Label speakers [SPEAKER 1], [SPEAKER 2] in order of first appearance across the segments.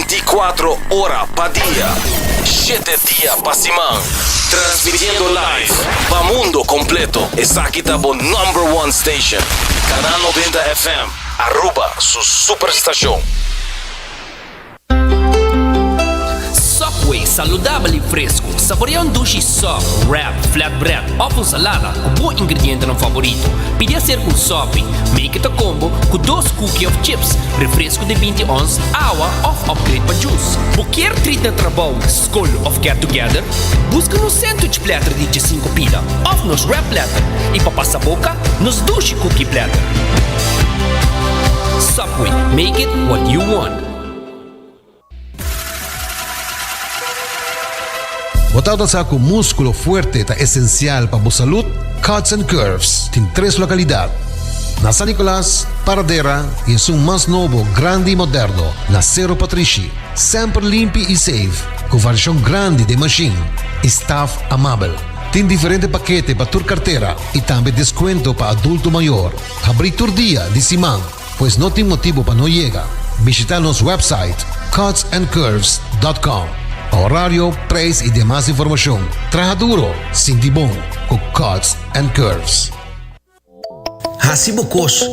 [SPEAKER 1] 24 ora pa dia, shete dia pa siman. Transmitiendo live pa mundo completo. Esaki ta bo number one station. Canal 90 FM, Aruba su superstacion.
[SPEAKER 2] Subway, saludabel y fresco. Saborea un dushi sub, wrap, flatbread of un salada cu bo ingredientenan favorito. Pidi hacer un sopi. Make it a combo cu dos cookie of chips, refresco di binti ons, awa of upgrade pa juice. Bo kier treat na trabou, scol of get together? Busca nos sandwich platter di diesinco pida of nos wrap platter y pa pasa boca, nos dushi cookie platter. Subway, make it what you want.
[SPEAKER 3] Bo tabata sa ku múskulo fuerte ta esensial pa bo salud? Cuts and Curves tin tres lokalidat, na San Nicolas, Paradera i esun mas nobo, grandi i moderno na Sero Patrishi. Semper limpi i safe, ku variashon grandi den mashin i staf amabel. Tin diferente pakete pa tur kartera i tambe deskuento pa adulto mayor. Habrí tur dia di siman. Pues no tin motibo pa no yega. Bishita nos website cutsandcurves dot com pa horario, prijs y demas informacion. Traha duro, sinti bon cu Cuts and Curves.
[SPEAKER 4] Hasi bo kos.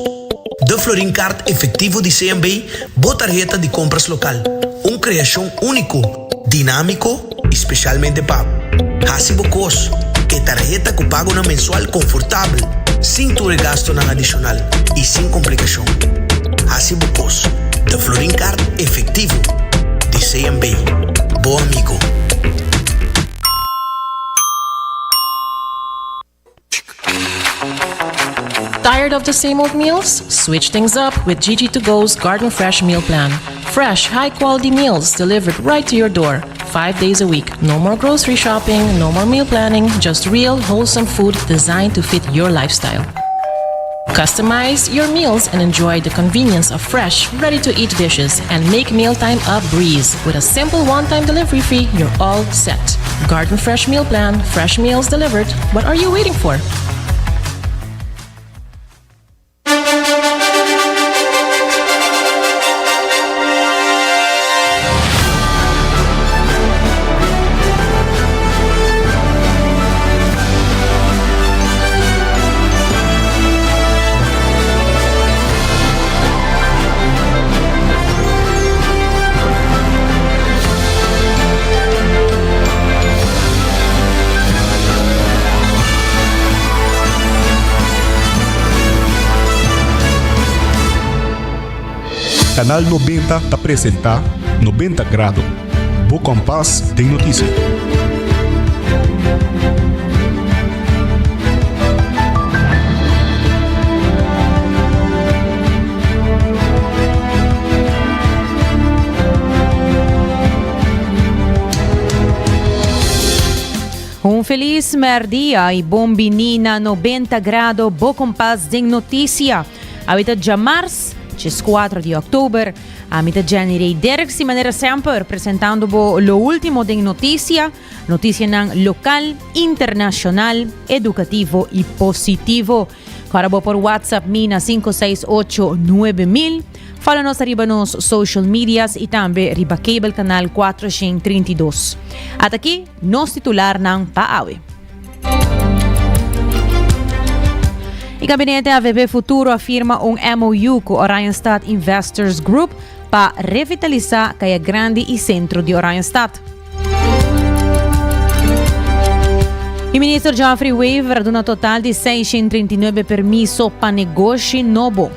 [SPEAKER 4] De Florin Card Efectivo di CMB, bo tarheta di compras local. Un creacion unico, dinamico y specialmente pa bo. Hasi bo kos. E tarheta ku pagonan mensual konfortabel, sin tur e gastonan adishonal i sin komplikashon. Hasi bo kos. De Florin Card Efectivo di CMB. Bo amigo.
[SPEAKER 5] Tired of the same old meals? Switch things up with Gigi to Go's Garden Fresh Meal Plan. Fresh, high quality meals delivered right to your door, five days a week. No more grocery shopping, no more meal planning, just real, wholesome food designed to fit your lifestyle. Customize your meals and enjoy the convenience of fresh, ready to eat dishes and make mealtime a breeze. With a simple one time delivery fee, you're all set. Garden Fresh Meal Plan, fresh meals delivered. What are you waiting for?
[SPEAKER 6] Canal 90 ta presenta 90 Grado, bo kompas den noticia.
[SPEAKER 7] Un felis merdia y bon bini na 90 Grado Bo Kompas den Noticia. Awe ta djamars, 4 di oktober. Ami ta Jenny Ray Derks y manera semper presentando bo lo ultimo den noticia, noticianan local, internacional, educativo y positivo. Kora bo por WhatsApp mi na 568 9000. Follow nos riba nos social medias y tambe riba cable canal 432. Ata aki nos titularnan pa awe. E gabinete AVB Futuro a firma un MOU cu Oranjestad Investors Group pa revitalisa Caya Grandi y centro di Oranjestad. E minister Geoffrey Wever a duna total di 639 permiso pa negoshi nobo.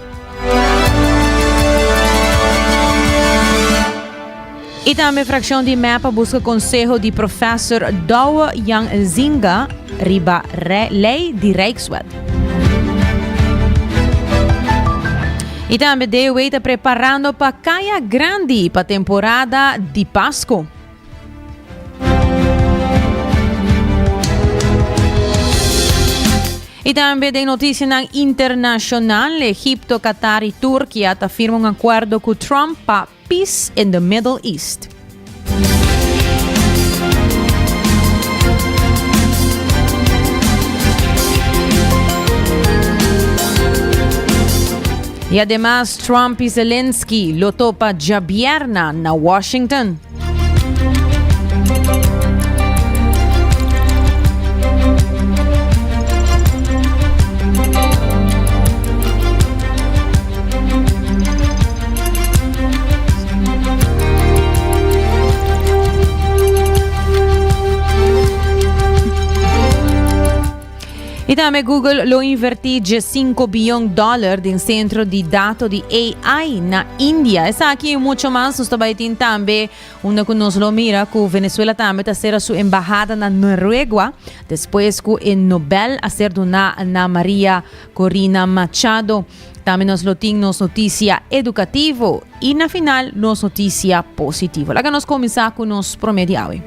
[SPEAKER 7] Y tambe fraccion di MEP a busca conseho di professor Douwe Jan Zinga riba ley di Rijkswet. Y tambe DOW ta preparando pa Caya Grandi pa temporada di Pasco. Y tambe den noticianan internacional, Egipto, Qatar y Turkia ta firma un acuerdo cu Trump pa peace in the Middle East. Y ademas Trump y Zelensky lo topa djabierna na Washington. Y tambe Google lo inverti 5 biyon dollar den centro di dato di AI na India. Esaki y mucho mas nos ta bay tin tambe unda cu nos lo mira cu Venezuela tambe ta cera su embahada na Noruega despues cu e Nobel a ser duna na Maria Corina Machado. Tambe nos lo tin nos noticia educativo y na final nos noticia positivo. Laga nos cuminsa cu nos prome di awe.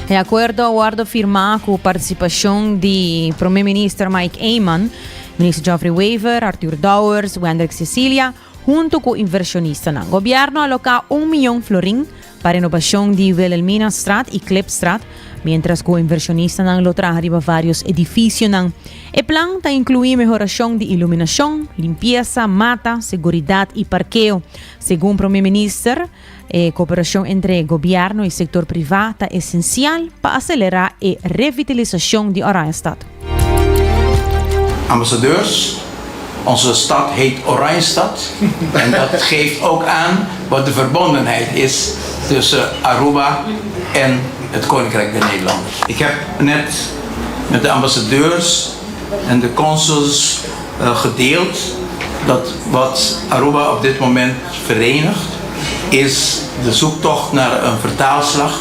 [SPEAKER 7] E acuerdo a wordo firma cu participacion di Prome Minister Mike Eman, Minister Geoffrey Wever, Arthur Dowers, Wendrick Cecilia, Hunto cu inversionistanan, gobierno a aloca un miyon florin pa renobacion di Wilhelminastraat y Klipstraat, mientras cu inversionistanan lo traha riba varios edificionan. E plan ta inclui mehoracion di iluminacion, limpieza, mata, seguridad y parkeo. Segun Prome Minister, e cooperacion entre gobierno y sector priva ta esencial pa acelera e revitalisacion di Oranjestad.
[SPEAKER 8] Ambassadeurs, onze stad heet Oranjestad en dat geeft ook aan wat de verbondenheid is tussen Aruba en het Koninkrijk der Nederlanden. Ik heb net met de ambassadeurs en de consuls gedeeld dat wat Aruba op dit moment verenigt is de zoektocht naar een vertaalslag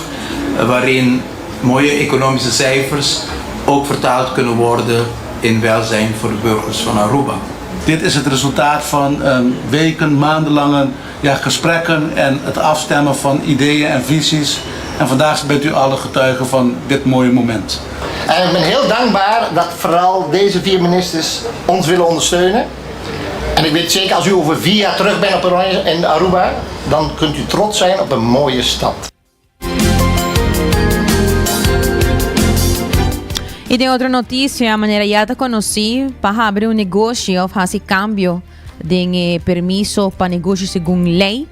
[SPEAKER 8] waarin mooie economische cijfers ook vertaald kunnen worden in welzijn voor de burgers van Aruba.
[SPEAKER 9] Dit is het resultaat van weken, maandenlange ja, gesprekken en het afstemmen van ideeën en visies. En vandaag bent u alle getuigen van dit mooie moment.
[SPEAKER 10] En ik ben heel dankbaar dat vooral deze vier ministers ons willen ondersteunen. En ik weet zeker, als u over vier jaar terug bent op Oranje in Aruba, dan kunt u trots zijn op een mooie stad.
[SPEAKER 7] Y den otro noticia, manera ya ta conoci, pa habri un negoshi of haci cambio den e permiso pa negoshi segun ley,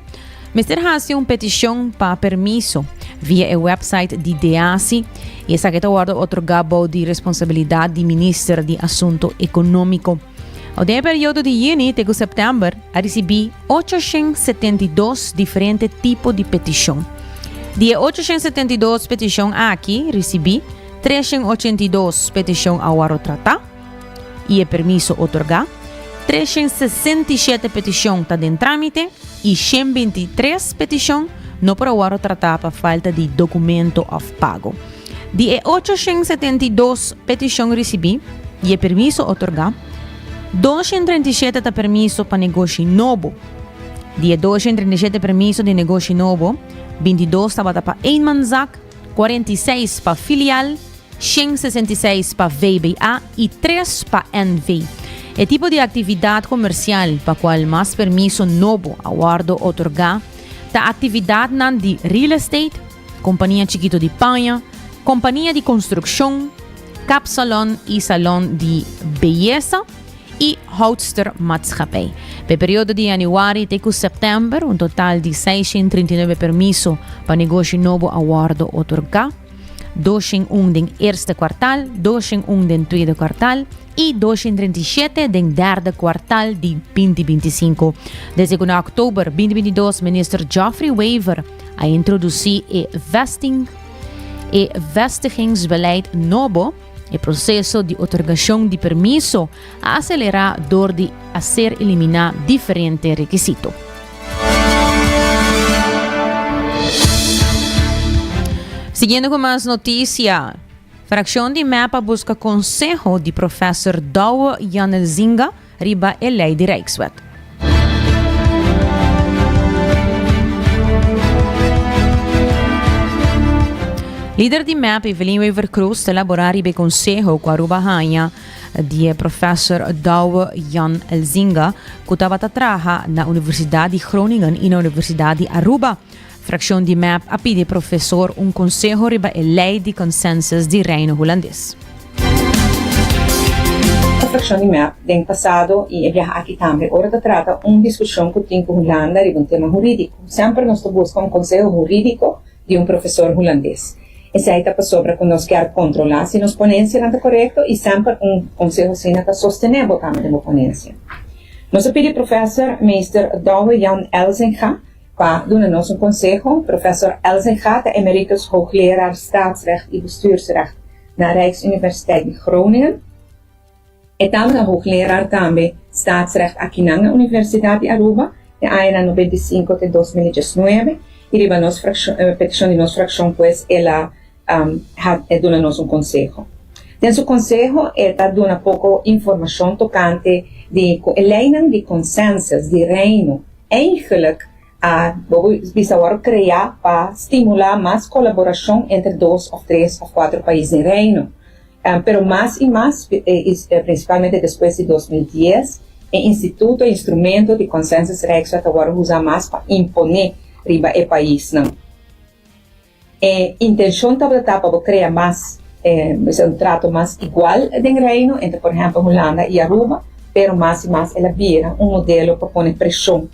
[SPEAKER 7] mester haci un peticion pa permiso via e website di DEASI y esaki ta wordo otorga bou di responsabilidad di Minister di Asunto Economico. Den e periodo di juni te cu september a ricibi 872 diferente tipo di peticion. Di e 872 peticion aki ricibi, 382 peticion a wòrdu tratá i e permiso otorgá, 367 peticion ta den trámite i 123 peticion no por a wòrdu tratá pa falta di documento òf pago. Di e 872 peticion ricibi y e permiso otorga, 237 ta permiso pa negoshi nobo. Di e 237 permiso di negoshi nobo, 22 tabata pa eenmanszaak, 46 pa filial, 166 pa VBA y 3 pa NV. E tipo di actividad comercial pa cual mas permiso nobo a wordo otorga ta actividadnan di real estate, kompania chikito di paña, kompania di konstrukshon, kapsalon i salon di beyesa i houdstermaatschappij. Pa e periodo di yanüari te ku sèptèmber un total di 639 permiso pa negoshi nobo a wòrdu otorgá, 201 den eerste kwartal, 201 den tweede kwartal i 237 den derde kwartal di 2025. Desde ku na òktober 2022 minister Geoffrey Wever A introducí e vesting e vestigingsbeleid nobo, e proceso di otorgacion di permiso a acelera door di a ser elimina diferente requisito. Siguiendo cu mas noticia, fraccion di mep a busca conseho di professor Douwe Jan Elzinga riba e lei di Rijkswet. Lider di mep Evelyn Wever-Croes ta elabora riba e conseho cu Aruba haña di e professor Douwe Jan Elzinga cu tabata traha na Universidad di Groningen y na Universidad di Aruba. Fraccion di mep a pidi e professor un conseho riba e ley di consensus di Reino Hulandes.
[SPEAKER 11] E fraccion di mep den pasado y e biaha aki tambe ora ta trata un discusion cu tin cu Hulanda riba un tema huridico semper nos ta busca un conseho huridico di un profesor hulandes. Esei ta pasobra ku nos kier kontrolá si nos ponencianan ta korekto i semper un konseho asina ta sostené bo tambe den bo ponencia. Nos a pidi Professor Meester Douwe Jan Elzinga pa duna nos un konseho. Professor Elzinga ta emeritus hoogleraar Staatsrecht i Bestuursrecht na Rijksuniversiteit di Groningen. E tabata hoogleraar tambe Staatsrecht akinan na Universidad di Aruba den añanan 95 te 2019 y riba nos fraccion, peticion di nos fraccion pues el a duna nos un conseho. Den su conseho e ta duna poco informacion tocante di cu e leynan di consensus di Reino eigenlijk a bisa worde crea pa stimula mas colaboracion entre dos of tres of cuatro pais den Reino. Pero mas i mas, prinsipalmente despues di 2010, e instituto, e instrumento di Consensus Rijkswet ta wòrdu usá mas pa imponé riba e paisnan. E intenshon tabata ta pa bo krea mas, un trato mas igual den Reino entre por ehèmpel Hulanda i Aruba, pero mas i mas el a bira un modelo pa pone preshon.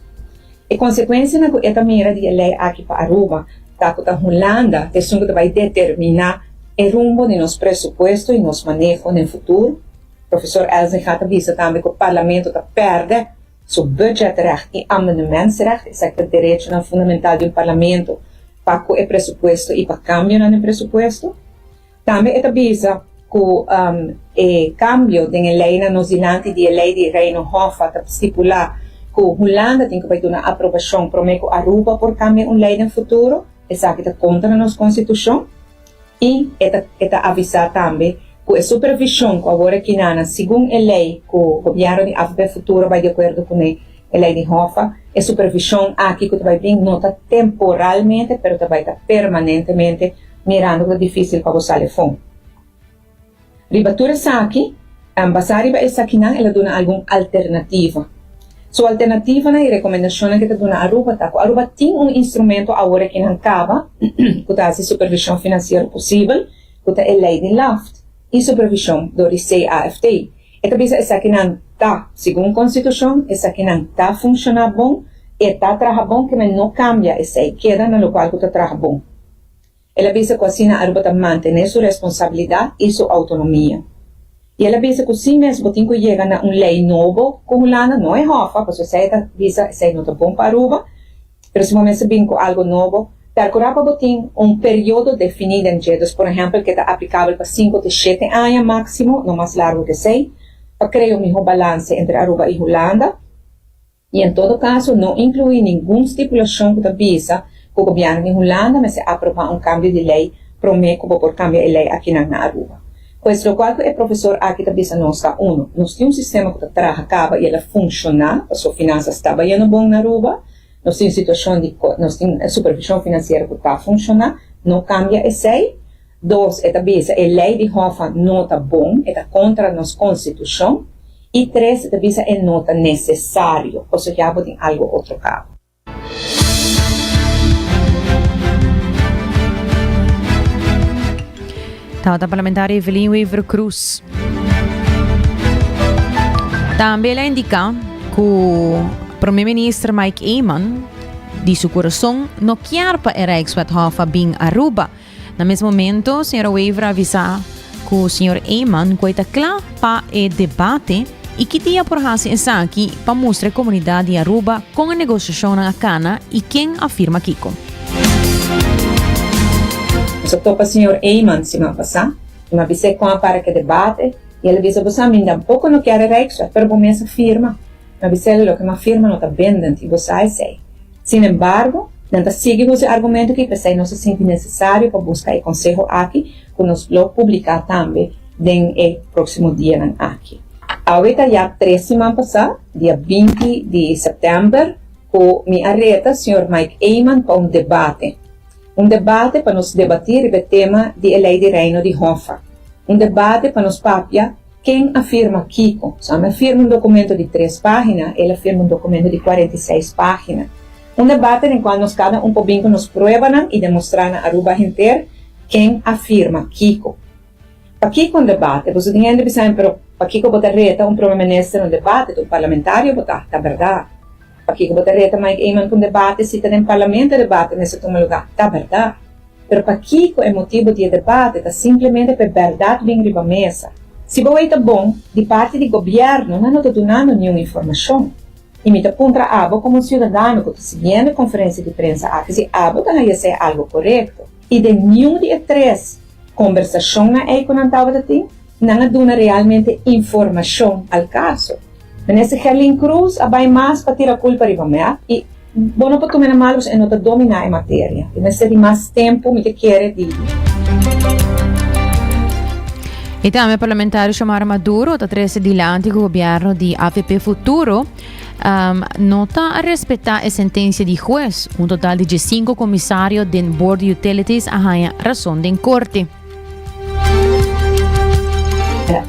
[SPEAKER 11] E konsekuensianan ku e ta mira di e lei aki pa Aruba ta ku ta Hulanda ta esun ku ta bai determiná e rumbo di nos presupuesto i nos maneho den futuro. Profesor Elzinga ta bisa tambe ku Parlamento ta pèrdè su budgetrecht i amendementsrecht, esaki ta derechonan fundamental di un Parlamento pa ku e presupuesto i pa kambionan den presupuesto. Tambe e ta bisa ku e kambio den e leinan nos dilanti di e lei di Reino Hoffa ta stipulá ku Hulanda tin ku bai duna aprobashon promé ku Aruba por kambia un lei den futuro. Esaki ta kontra nos konstitushon. I e ta e ta avisá tambe ku e supervishon ku awor a kinana segun e lei ku gobièrnu di avp Futuro bai di akuerdo kuné, e lei di Hoffa, e supervishon aki ku ta bai bin no ta temporalmente pero ta bai ta permanentemente mirando ku ta difísil pa bo sali afó. Riba tur esaki, basá riba esakinan el a duna algun alternativa. Su alternativanan i rekomendashonnan ku e ta duna Aruba ta ku Aruba tin un instrumento awor e kinan kaba ku ta hasi supervishon finansiero posibel, ku ta e lei di LAFT i supervishon dor di CAFT. E ta bisa esakinan ta segun konstitushon, esakinan ta funshoná bon, e ta traha bon, ke men no kambia esei, keda na lokual ku ta traha bon. El a bisa ku asina Aruba ta mantené su responsabilidat i su outonomia. I el a bisa ku si mes bo tin ku yega na un lei nobo ku Hulanda, no e hòfa, pasobra esei ta bisa esei no ta bon pa Aruba, pero si bo mester bin ku algu nobo, pèrkurá pa bo tin un periodo definí den dje, dus por ehèmpel ke ta aplikabel pa sinku te shete aña máksimo, no mas largu ke esei, pa krea un mihó balanse entre Aruba i Hulanda. I en todo kaso no inkluí ningun stipulashon ku ta bisa ku gobièrnu di Hulanda mester aprobá un kambio di lei promé ku bo por kambia e lei akinan na Aruba. Pues lokual ku e profesor aki ta bisa nos ta, uno, nos tin un sistema ku ta traha kaba i el a funshoná pasobra finansas ta bayendo bon na Aruba, nos tin situashon di nos tin supervishon finansiero ku ta funshoná, no kambia esei. Dos, e ta bisa e lei di Hoffa no ta bon, e ta kontra nos konstitushon. I tres, e ta bisa e no ta nesesario, pasobra ya bo tin algu otro kaba.
[SPEAKER 7] Tabata parlamentario Evelyn Wever Croes. Tambe el a indica cu Prome Minister Mike Eman di su corazon no kier pa e Rijkswet Hoffa bin Aruba. Na mes momento, señora Wever a avisa cu señor Eman cu e ta cla pa e debate y ki dia por haci esaki pa mustra e comunidad di Aruba con e negociacionnan a cana y ken a firma kico.
[SPEAKER 11] Nos a topa señor Eman siman pasa y mi a bis'é con a para cu e debate y el a bisa, Bo sa, mi tampoco no kier e Rijkswet, pero bo mes a firma. Mi a bis'é, Loke mi a firma no ta bindend y bo sa esey. Sin embargo, nan ta sigui usa e argumento aki, p'esei nos a sinti nesesario pa buska e konseho aki ku nos lo publiká tambe den e próksimo dianan aki. Awe ta ya tres siman pasá, dia 20 di sèptèmber, ku mi a reta señor Mike Eman pa un debate. Un debate pa nos debatí riba e tema di e Lei di Reino di Hoffa. Un debate pa nos papia ken a firma kiko. So ami a firma un documento di tres pagina, el a firma un documento di 46 pagina. Un debate den cual nos cada un por bin cu nos pruebanan y demostra na Aruba henter ken a firma kiko. Pakiko un debate? Boso tin hende bisa mi, pero pakiko bo ta reta un prome minister un debate? Ta un parlamentario bo ta? Ta berdad. Pakiko bo ta reta Mike Eman ku un debate si ta den parlamento e debate mester tuma lugar? Ta berdad. Pero pakiko e motibo di e debate ta simplemente pa e berdad bin riba mesa. Si bo wei ta bon, di parti di gobierno nan no ta dunando niun informacion. Y mi ta puntra abo como un ciudadano cu ta siguiendo e conferencia di prensa aki si abo ta haya esey algo corecto. Y den niun di e tres Kombersashonnan ei ku nan tabata tin, nan a duna realmente informashon al kaso. Minister Gerlin Croes a bai mas pa tira kulpa riba mep i bo no por tuma na mal pasobra e no ta dominá e materia. E mester di mas tempu, mi ta kere di.
[SPEAKER 7] I tambe parlamentario Xiomara Maduro ta trese dilanti ku gobierno di avp Futuro no ta respetá e sentensia di hues. Un total di diesinco komisario den Board di Utilities a haña rason den korte.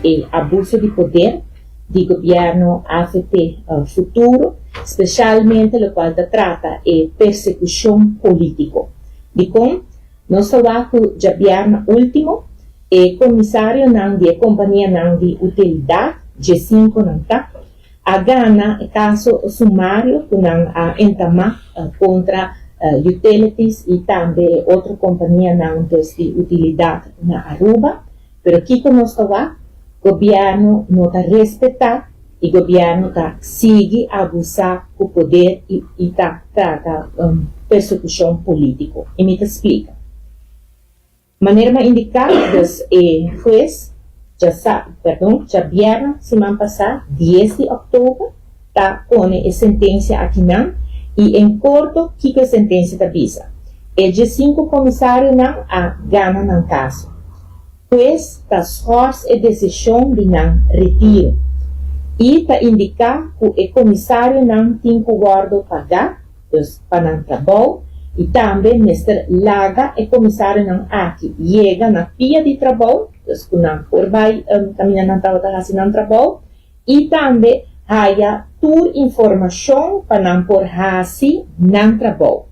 [SPEAKER 11] E abuso di poder di gobierno avp Futuro, specialmente locual ta trata e persecucion politico. Dicon? Nos ta wak cu djabièrnè ultimo e comisarionan di e companianan di utilidad, djesinconan ta, a gana e kaso sumario ku nan a entamá kontra Utilities i tambe e otro kompanianan dus di utilidat na Aruba. Pero kiko nos ta wak? Gobièrnu no ta respetá i gobièrnu ta sigui abusá ku poder i ta trata persekushon polítiko. I mi ta splika. Manera m'a indiká, dus e hues djasa, perdon, djabièrnè siman pasá, dies di òktober, ta pone e sentensia akinan i en korto kiko e sentensia ta bisa. E djesinku komisarionan a gana nan kaso. Hues ta schors e desishon di nan retiro i ta indiká ku e komisarionan tin ku wòrdu pagá Dus pa nan trabou y tambe mester laga e comisarionan aki yega na pia di trabou, dus cu nan por bay caminda nan tabata haci nan trabou y tambe haya tur informacion pa nan por haci nan trabou.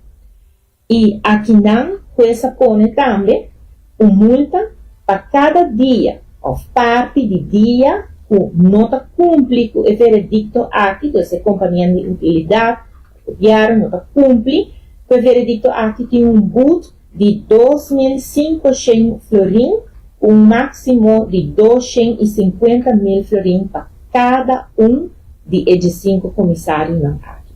[SPEAKER 11] Y akinan hues a pone tambe un multa pa cada dia of parti di dia cu no ta cumpli cu e veredicto aki, dus e compania di utilidad, gobierno no ta cumpli cu e veredicto aki tin un boet di 2500 florin cu un maximo di 250 mil florin pa cada un di e diescinco comisarionan aki.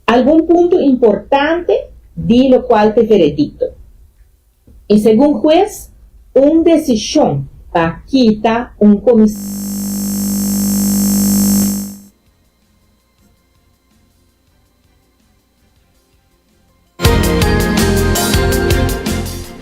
[SPEAKER 11] Algun punto importante di locual t'e veredicto. I segun hues, un desishon pa kita un komis.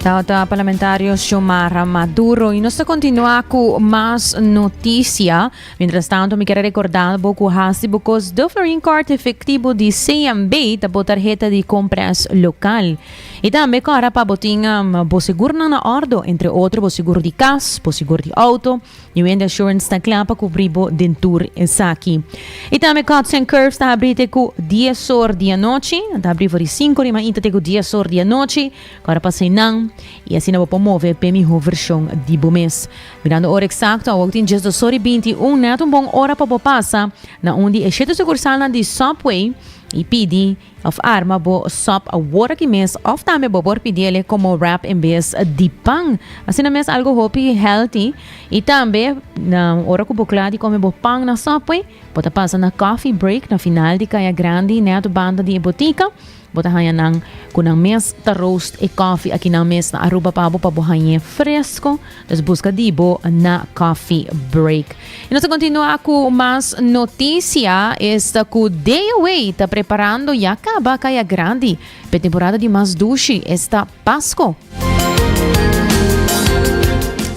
[SPEAKER 7] Tabata parlamentario Xiomara Maduro y nos ta continua cu mas noticia. Mientras tanto, mi quiere recordar bo cu hasi bo cos de Florin Card efectivo di CMB ta bo tarjeta di compras local. I tambe kòrda pa bo tin bo segurnan na òrdu, entre otro bo segur di kas, bo segur di outo. New End Assurance ta kla pa kubrí bo den tur esaki. I tambe Cuts and Curves ta habrí te ku dies or di anochi. Nan ta habrí for di sinku di mainta te ku dies or di anochi. Kòrda pa seinan i asina bo por move p'e mihó vershon di bo mes. Mirando ora eksakto, awor tin diesdos or i 21, nèt un bon ora pa bo pasa na un di e shete sukursalnan di Subway i pidi Of arma bo sop awor aki mes of tambe bo por pidiele como wrap en bes di pan. Asina mes algo hopi healthy y tambe na ora cu bo cla di come bo pan na Subway, bo ta pasa na coffee break na final di Caya Grandi net banda di e botica. Bo ta haya nan cu nan mes ta roast e coffee aki nan mes na Aruba pa bo pa bo hañe fresco. Dus busca di bo na coffee break. Y nos ta continua cu mas noticia. Esta cu DOA ta preparando ya caba Caya Grandi pe temporada di mas dushi, esta Pasco.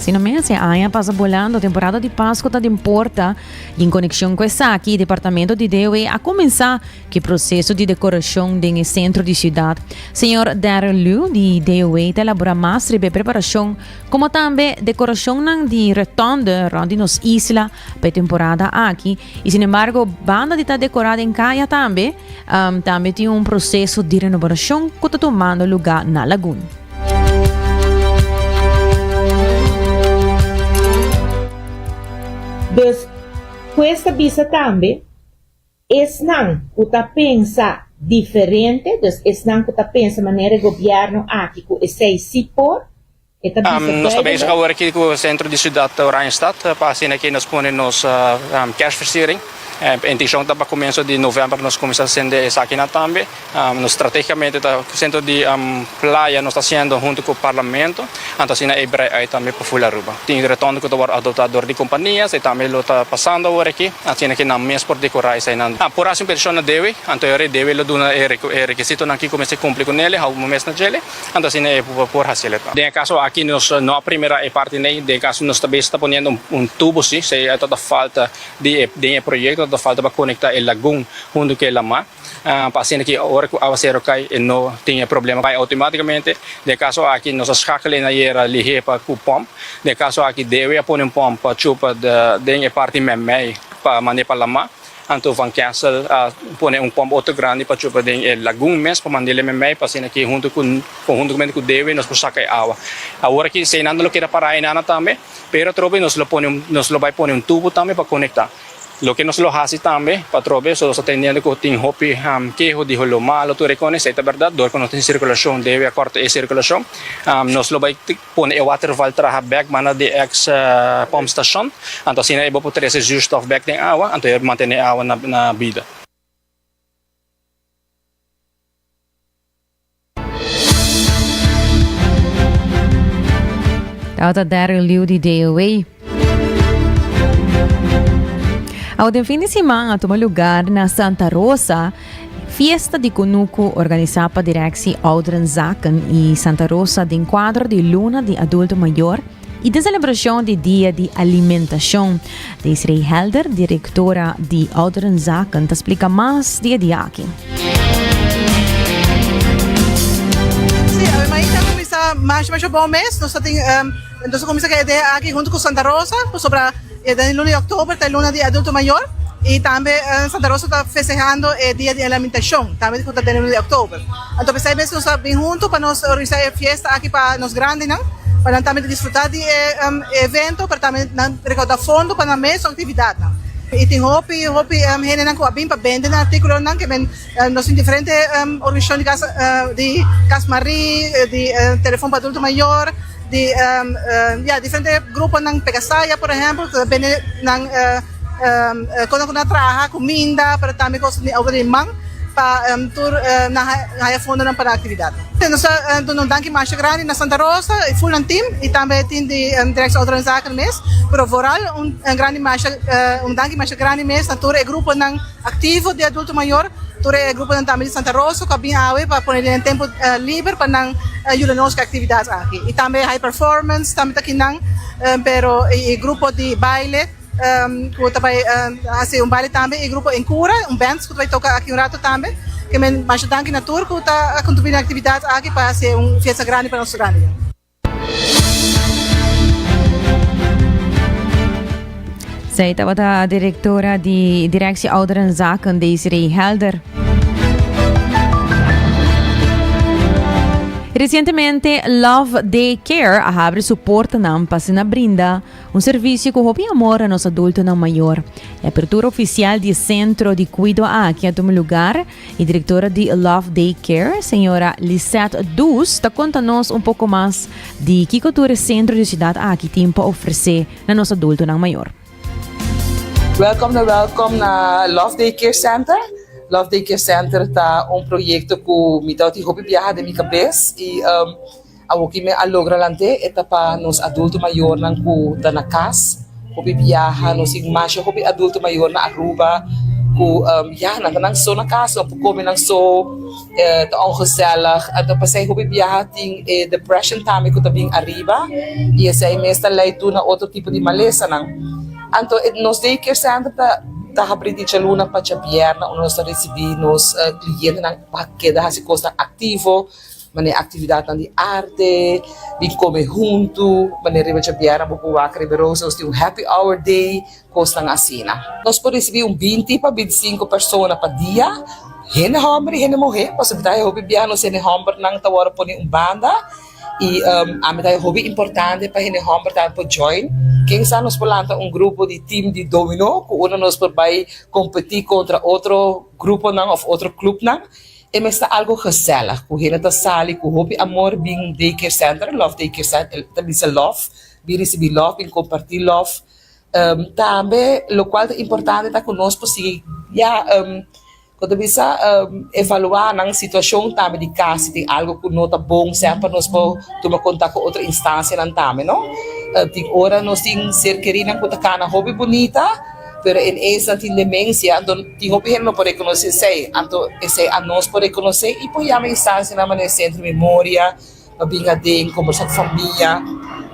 [SPEAKER 7] Asina mes, e aña pasa bolando, temporada di Pasco ta den porta y en conexion cu esaki, Departamento di DOE a cuminsa cu e proceso di decoracion den e centro di ciudad. Señor Darryl Liu di DOE ta elabora mas riba e preparacion como tambe decoracionnan di rotonde rond di nos isla pa e temporada aki. Y sin embargo, banda di ta decora den caya tambe, tambe tin un proceso di renovacion cu ta tumando luga na Lagoon.
[SPEAKER 12] Dus, hues ta bisa tambe, esnan ku ta pensa diferente, dus esnan ku ta pensa manera e gobièrnu aki ku esei si por, E ta bisa
[SPEAKER 13] Nos ta bezig
[SPEAKER 12] duidelijk.
[SPEAKER 13] awor aki ku sentro di siudat Oranjestad pa asina ke nos pone nos kerstversiering. E intenshon ta pa komienso di novèmber nos kuminsá sende esakinan tambe. Nos stratégikamente ta sentro di playa nos ta hasiendo huntu ku parlamento, anto asina e brei uit tambe pa ful Aruba. Tin retondo ku ta wòrdu adoptá dor di kompanias, e tambe lo ta pasando awor aki, asina ke nan mes por dekorá eseinan. Por hasi un petishon na Dewe, anto e ora Dewe lo duna e rekisitonan kiko mester kumpli ku nele, hou bo mes na djele. Anto asina e por haci el. Den e caso aki nos no a primera e parti nei, den e caso nos ta bes ta poniendo un tubo si, si e ta falta di e den e proyecto ta falta pa conecta e lagun hunto cu e lama, pa asina ki ora cu awacero cay e no tin e problema bay automaticamente. Den e caso aki nos a schakel e nayera lihe pa cu pomp, den e caso aki dewe a pone un pomp pa chupa den e parti memey pa mande pa lama. Anto Van Kessel a pone un pòmp otro grandi pa chupa den e lagun mes pa mand'e memei pa asina ki huntu ku konhuntamente ku dewe nos por saka e awa. Awor aki eseinan lo keda pará einana tambe, pero atrobe nos lo pone un nos lo bai pone un tubo tambe pa konektá. Loke nos lo hasi tambe pa atrobe so nos ta tendiendo ku tin hopi keho di holó malo tur e kos, esei ta bèrdat dor ku nos tin sirkulashon dewe a kòrta e sirkulashon nos lo bai Pone e waterval traha bek banda di ex pompstation, anto asina e bo por trece zuurstof bek den awa, anto e mantene e awa na bida.
[SPEAKER 7] Tabata Daryl Liu di DOA. Awe den fin di siman a tuma lugar na Santa Rosa Fiesta di Kunuku organisá pa Directie Ouderenzaken i Santa Rosa den kuadro di Luna di Adulto Mayor i den selebrashon di Dia di Alimentashon. Desiree Helder, direktora di Ouderenzaken, ta splika mas di e dia aki.
[SPEAKER 14] Sí, awe mainta a kuminsá masha masha bon mes. Nos ta tin, nos a kuminsá ku e idea aki huntu ku Santa Rosa pasobra E den luna di oktober ta e luna di adulto mayor y tambe Santa Rosa ta festehando e dia di alimentacion tambe cu ta den luna di oktober. Anto pesey mes nos a bin hunto pa nos organisa e fiesta aki pa nos grandinan pa nan tambe disfruta di e evento pero tambe nan recauda fondo pa nan mes actividadnan. Y tin hopi hopi hendenan cu a bin pa bende nan articulonan ke men nos tin diferente organisacion di casa di Cas Marie di Telefon pa Adulto Mayor. Di ya diferente gruponan Pegasaya por ehempel ku ta bende nan kosnan ku nan a traha kuminda pero tambe kos di obra di man pa tur nan haya fondonan pa nan aktividatnan. Nos ta duna un danki masha grandi na Santa Rosa i ful nan team i tambe e team di Directie Ouderenzaken mes pero vooral un grandi masha un danki masha grandi mes na tur e gruponan aktivo di adulto mayor. Tur e gruponan tambe di Santa Rosa ku a bin awe pa pone den tempu liber pa nan yuda nos ku e aktividat aki. I tambe High Performance tambe ta kinan, pero e grupo di baile ku ta bai hasi un baile tambe i grupo Encura, un band ku ta bai toka aki un rato tambe. Ke men masha danki na tur ku ta kontribuí na e aktividat aki pa hasi un fiesta grandi pa nos grandinan.
[SPEAKER 7] Zij tabata directora di Directie Ouderenzaken, Desiree Helder. Recientemente Love Day Care a habri su portanan pa asina brinda un servicio cu hopi amor a nos adultonan mayor. E apertura oficial di e centro di cuido aki a tuma lugar E directora di Love Day Care, señora Lisette Does, ta conta nos un poco mas di kico tur e centro di ciudad aki tin pa ofrece na nos adultonan mayor.
[SPEAKER 15] Welkom na welkom na Love Day Care Center. Love Day Care Center ta un proyecto cu mi tabatin hopi biaha den mi cabes y Awoki mi a logra lant'é e ta pa nos adulto mayornan ku ta na kas hopi biaha. Nos tin masha hopi adulto mayor na Aruba. Ku ya nan ta nan so na kas, nan por kome nan so, ta ongezellig. Anto pasei hopi biaha tin e depression tambe ku ta bin ariba i esei mes ta lei tur na otro tipo di malesanan. Anto nos day care center ta ta habri di djaluna pa djabièrnè unda nos ta risibí nos klientenan pa keda hasi kosnan aktivo. Manera actividadnan di arte, bin come hunto, manera riba djabièrnè bo por wak riba e roos, nos tin un happy hour day, cosnan asina. Nos por ricibi un binti pa binticinco persona pa dia, hende homber y hende muhe, pasobra mi ta haña hopi biaha nos hende hombernan ta worde pone un banda y ami ta haña hopi importante pa hende homber tambe por join. Ken sa nos por lanta un grupo di team di domino cu unda nos por bay competi contra otro gruponan of otro clubnan. E mes ta algo gezellig ku hende ta sali ku hopi amor bin daycare center, love daycare center, ta bisa love, bin ricibi love, bin comparti love. Tambe locual ta importante ta ku nos por sigui ya ku ta bisa evalua nan situacion tambe di cas si tin algo ku no ta bon semper nos por tuma contact ku otro instancianan tambe no. Tin ora nos tin ser kerinan ku ta cana hopi bunita. Pero en eens nan tin demencia, anto tin hopi hende no por reconoce esey. Anto esey anos por reconoce y por yama instancianan manera Centro Memoria pa bin aden combersa cu famia.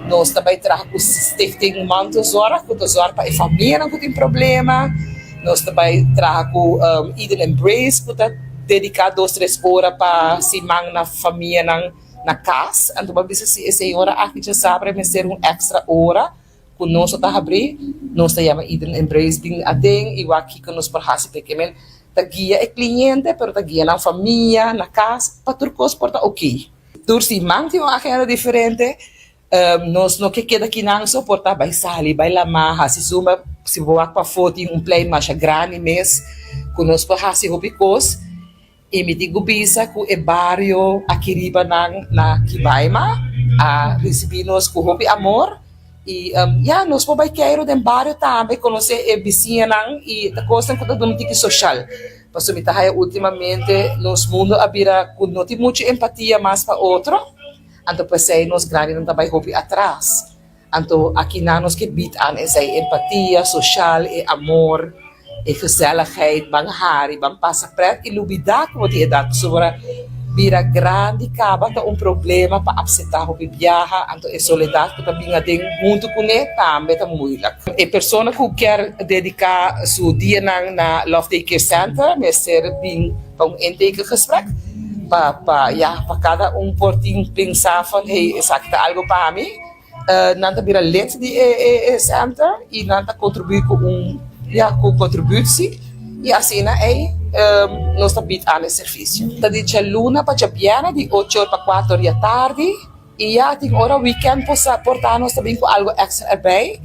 [SPEAKER 15] Nos ta bay traha cu Stichting Mantelzorg cu ta zorg pa e famianan cu tin problema. Nos ta bay traha cu Eden Embrace cu ta dedica dos tres ora pa siman na famianan na cas. Anto bo a bisa si e señora aki djasabra e mester un extra ora. Ku nos a ta habrí, nos ta yama Eden Embrace bin aden i wak kiko nos por hasi p'e. Kimen ta guia e kliente, pero ta guia nan famia, na kas, pa tur kos por ta oké. Tur siman tin un agenda diferente, nos no ke keda kinan so, por ta bai sali, bai lamá, hasi zumba, si bo wak pafó tin un plein masha grandi mes ku nos por hasi hopi kos. I mi tin ku bisa ku e bario aki riba nan na Kibaima a risibí nos ku hopi amor i ya nos por bai keiru den bario tambe konosé e bisiñanan i ta kosnan ku ta duna un tiki soshal. Pasobra mi ta haya ultimamente nos mundu a bira ku no tin muchu empatia mas pa otro, anto p'esei nos grandinan ta bai hopi atras. Anto akinan nos ke bid aan esei empatia soshal, e amor, e gezelligheid, ban hari, ban pasa pret i lubida ku bo tin edat pasobra bira grandi kaba ta un problema pa apseptá hopi biaha, anto e soledat ku ta bin aden huntu kuné tambe ta moeilijk. E persona ku kier dediká su dianan na Love Day Care Center mester bin pa un intekegesprek pa pa ya pa kada un por tin pensa van hey esaki ta algo pa mi. Nan ta bira lid di e center y nan ta contribui cu un ya cu contributie y asina ey nos ta bid aan e servicio. Ta di djaluna pa djabièrnè di ocho or pa cuatro or di atardi y ya tin ora weekend por sa por ta nos ta bin cu algo extra erbij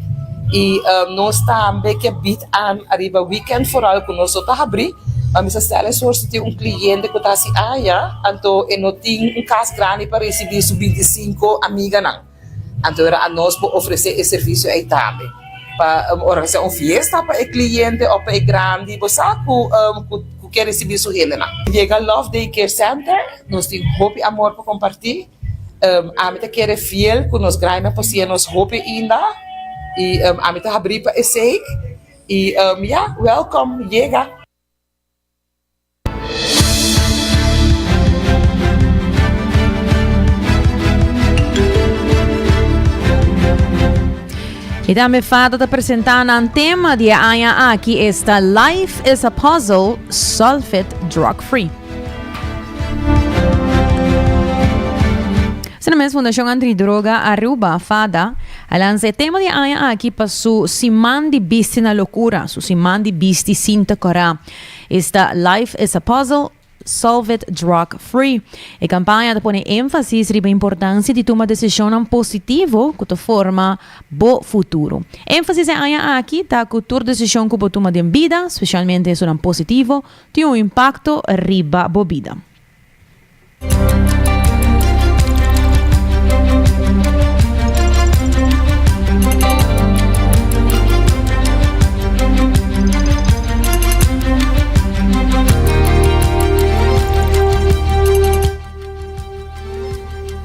[SPEAKER 15] y nos tambe ke bid aan ariba weekend vooral cu nos no ta habri. Pa mi sa stel e soort si tin un cliente cu ta haci aña anto e no tin un cas grandi pa ricibi su bintisinco amiganan. Anto era anos por ofrece e servicio ey tambe. Pa organisa un fiesta pa e cliente of pa e grandi bo sa cu cu kier ricibi su hendenan. Yega Love Day Care Center nos tin hopi amor pa comparti. Ami ta kere fiel cu nos grainan por siña nos hopi ainda y ami ta habri pa esey. Y ya, welcome, yega.
[SPEAKER 7] Y tambe Fado ta presenta nan tema di e aña aki esta Life is a Puzzle, Solve it Drug Free. Asina mes Fundacion Antidroga Aruba, FADA, a lansa e tema di e aña aki pa su Siman di Bisti na Locura, su Siman di Bisti Sin Ta Cora. Esta Life is a Puzzle, Solve it Drug Free. E campaña ta pone énfasis riba importancia di tuma decisionnan positivo cu ta forma bo futuro. Énfasis e aña aki ta cu tur decision cu bo tuma den bida, specialmente esunnan positivo, tin un impacto riba bo bida.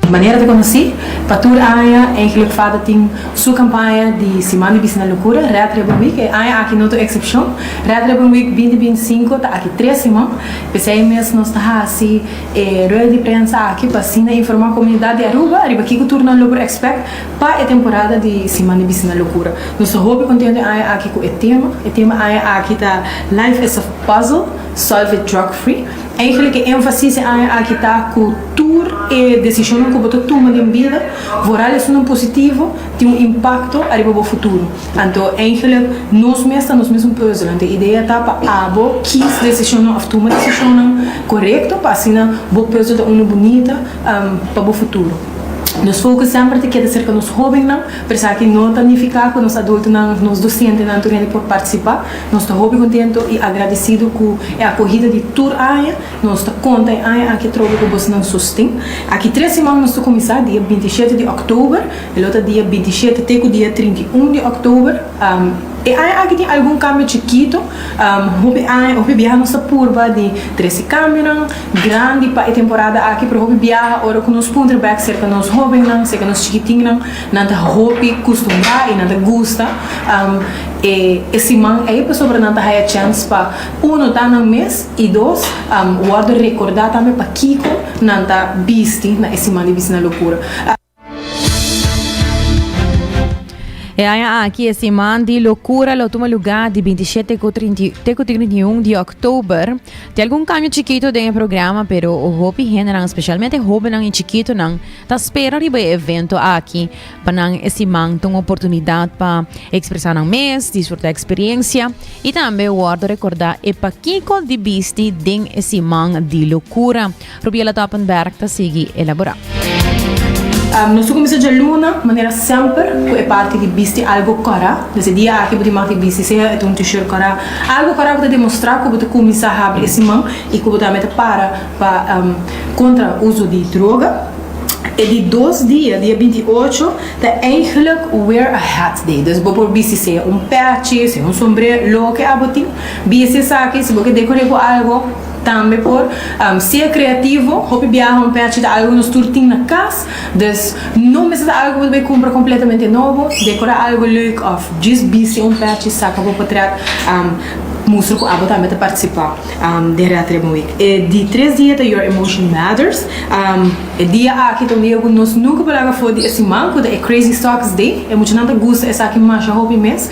[SPEAKER 16] Manera ta konosí, pa tur aña Eigenlijk fada tin su kampaña di Siman di Bisti na Lokura, Red Ribbon Week. E aña aki no ta un eksepshon. Red Ribbon Week binti binti sinku ta aki tres siman. P'esei mes nos ta hasi e rueda di prensa aki pa asina informá komunidat di Aruba riba kiko tur nan lo por ekspèkt pa e temporada di Siman di Bisti na Lokura. Nos ta hopi kontento e aña aki ku e tema. E tema aña aki ta Life is a Puzzle, Solve it Drug Free. Eigenlijk e énfasis e aña aki ta ku tur e desishonnan ku bo ta tuma den bida, vooral esunnan positivo, tin un impakto ariba bo futuro. Anto eigenlijk nos mes ta nos mes un pùzel. Anto e idea ta pa abo kis desishonnan òf tuma desishonnan korekto pa asina bo pùzel ta unu bunita pa bo futuro. Nos focus semper ta keda serka nos hóbennan, pero esaki no ta nifiká ku nos adultonan, nos dosentenan tur hende por partisipá. Nos ta hopi contento y agradecido cu e acogida di tur aña. Nos ta conta e aña aki atrobe cu bosnan sosten. Aki tres siman nos ta cuminsa, dia 27 di october. E lo ta dia 27 te cu dia 31 di october. E aña aki tin algun cambio chikito. Hopi aña, hopi biaha nos ta purba di trece cambionan grandi pa e temporada aki, pero hopi biaha ora cu nos puntra bek cerca nos hobennan, cerca nos chikitinnan, nan ta hopi custumbra y nan ta gusta. E e siman ei pasobra nan ta haya chèns pa uno ta nan mes i dos wòrdu rekordá tambe pakiko nan ta bisti na e siman di bisti na lokura.
[SPEAKER 7] E aña aki e siman di lokura lo tuma lugá di 27 ku te ku 31 di òktober. Tin algun kambio chikito den e programa pero hopi hendenan, spesialmente hóbennan i chikitonan, ta spera riba e evento aki. Pa nan e siman ta un oportunidat pa ekspresá nan mes, disfrutá eksperiencia i tambe wòrdu rekordá e pakiko di bisti den e siman di lokura. Rubiela Toppenberg ta sigui elaborá.
[SPEAKER 16] Nos ta kuminsá djaluna manera semper ku e parti di bisti algu kòrá. Dus e dia aki bo tin mag di bisti sea e ta un t-shirt kòrá, algu kòrá ku ta demostrá ku bo ta kuminsá habri e siman i ku bo tambe ta para pa kontra uso di droga. E di dos dia, dia 28, ta eigenlijk wear a hat day. Dus bo por bisti sea un pechi, sea un sombrero, loke abo tin. Bisti esaki, si bo ke decor'é ku algo, tambe por. Sea creativo, hopi biaha un pechi ta algo nos tur tin na kas. Dus no mester ta algo ku bo ta bai kumpra kompletamente nobo. Decorá algo leuk òf djis bisti un pechi, saka bo potret, mustra ku abo tambe ta partisipá den Red Ribbon Week. E di tres dia ta Your Emotion Matters. E dia aki ta un dia ku nos nunka por laga for di e siman ku ta e Crazy Socks Day. E muchanan ta gusta esaki masha hopi mes.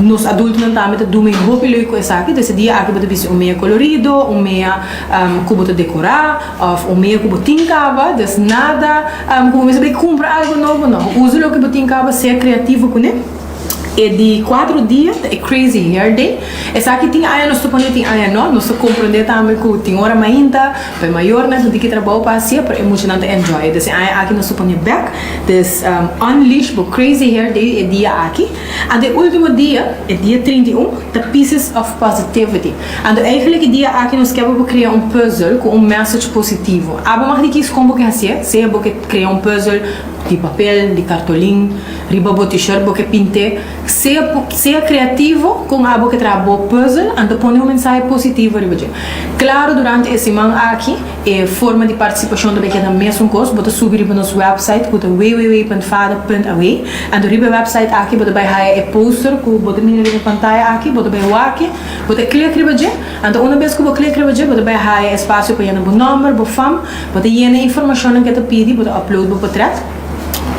[SPEAKER 16] Nos adultonan tambe ta dumi hopi leuk ku esaki. Dus e dia aki bo ta bisti un mea kolorido, un mea ku bo ta dekorá òf un mea ku bo tin kaba. Dus nada ku bo mester bai kumpra algu nobo, no. Usa loke bo tin kaba, sea kreativo kuné. E di cuatro dia ta e Crazy Hair Day. Esaki tin aña nos ta pone tin aña no. Nos ta comprende tambe cu tin ora mainta pa e mayornan tin ki trabou pa hacia pero e muchanan ta enjoy. Dus e aña aki nos ta pone bek. Dus unleash bo Crazy Hair Day e dia aki. Anto e ultimo dia, e dia 31, ta Pieces of Positivity. Anto eigenlijk e dia aki nos ke pa bo crea un puzzel cu un message positivo. Abo mag di kies con bo ke hacié. Sea bo ke crea un puzzel di papel, di cartolin. Riba bo t-shirt bo ke pint'é. Sea sea kreativo kon abo ke traha bo puzzel, anto pone un mensahe positivo riba dje. Klaro durante e siman aki e forma di partisipashon ta bai keda mesun kos. Bo ta subi riba nos website ku ta www.fada.aw. Anto riba e website aki bo ta bai haya e poster ku bo ta mira riba pantaya aki. Bo ta bai wak-e, bo ta klik riba dje. Anto una bes ku bo klik riba dje bo ta bai haya espasio pa yena bo nòmber, bo fam. Bo ta yena e informashonnan ku e ta pidi, bo ta upload bo potret.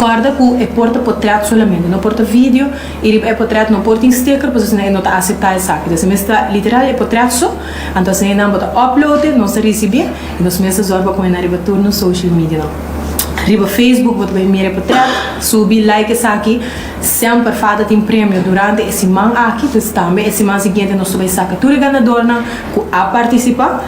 [SPEAKER 16] Kòrda ku e por ta potrèt solamente, no por ta video i riba e potrèt no por tin sticker pasobra asina e no ta aseptá esaki. Entonces mester ta literal e potrèt so, anto asina nan bo ta upload e, nos ta risibí i nos mes ta zòrg pa pone nan riba tur nos social medianan. Riba Facebook bo ta bai mira e potrèt, subi, like esaki. Semper Fada tin premio durante e siman aki, dus tambe e siman siguiente nos ta bai saka tur e ganadornan ku a partisipá.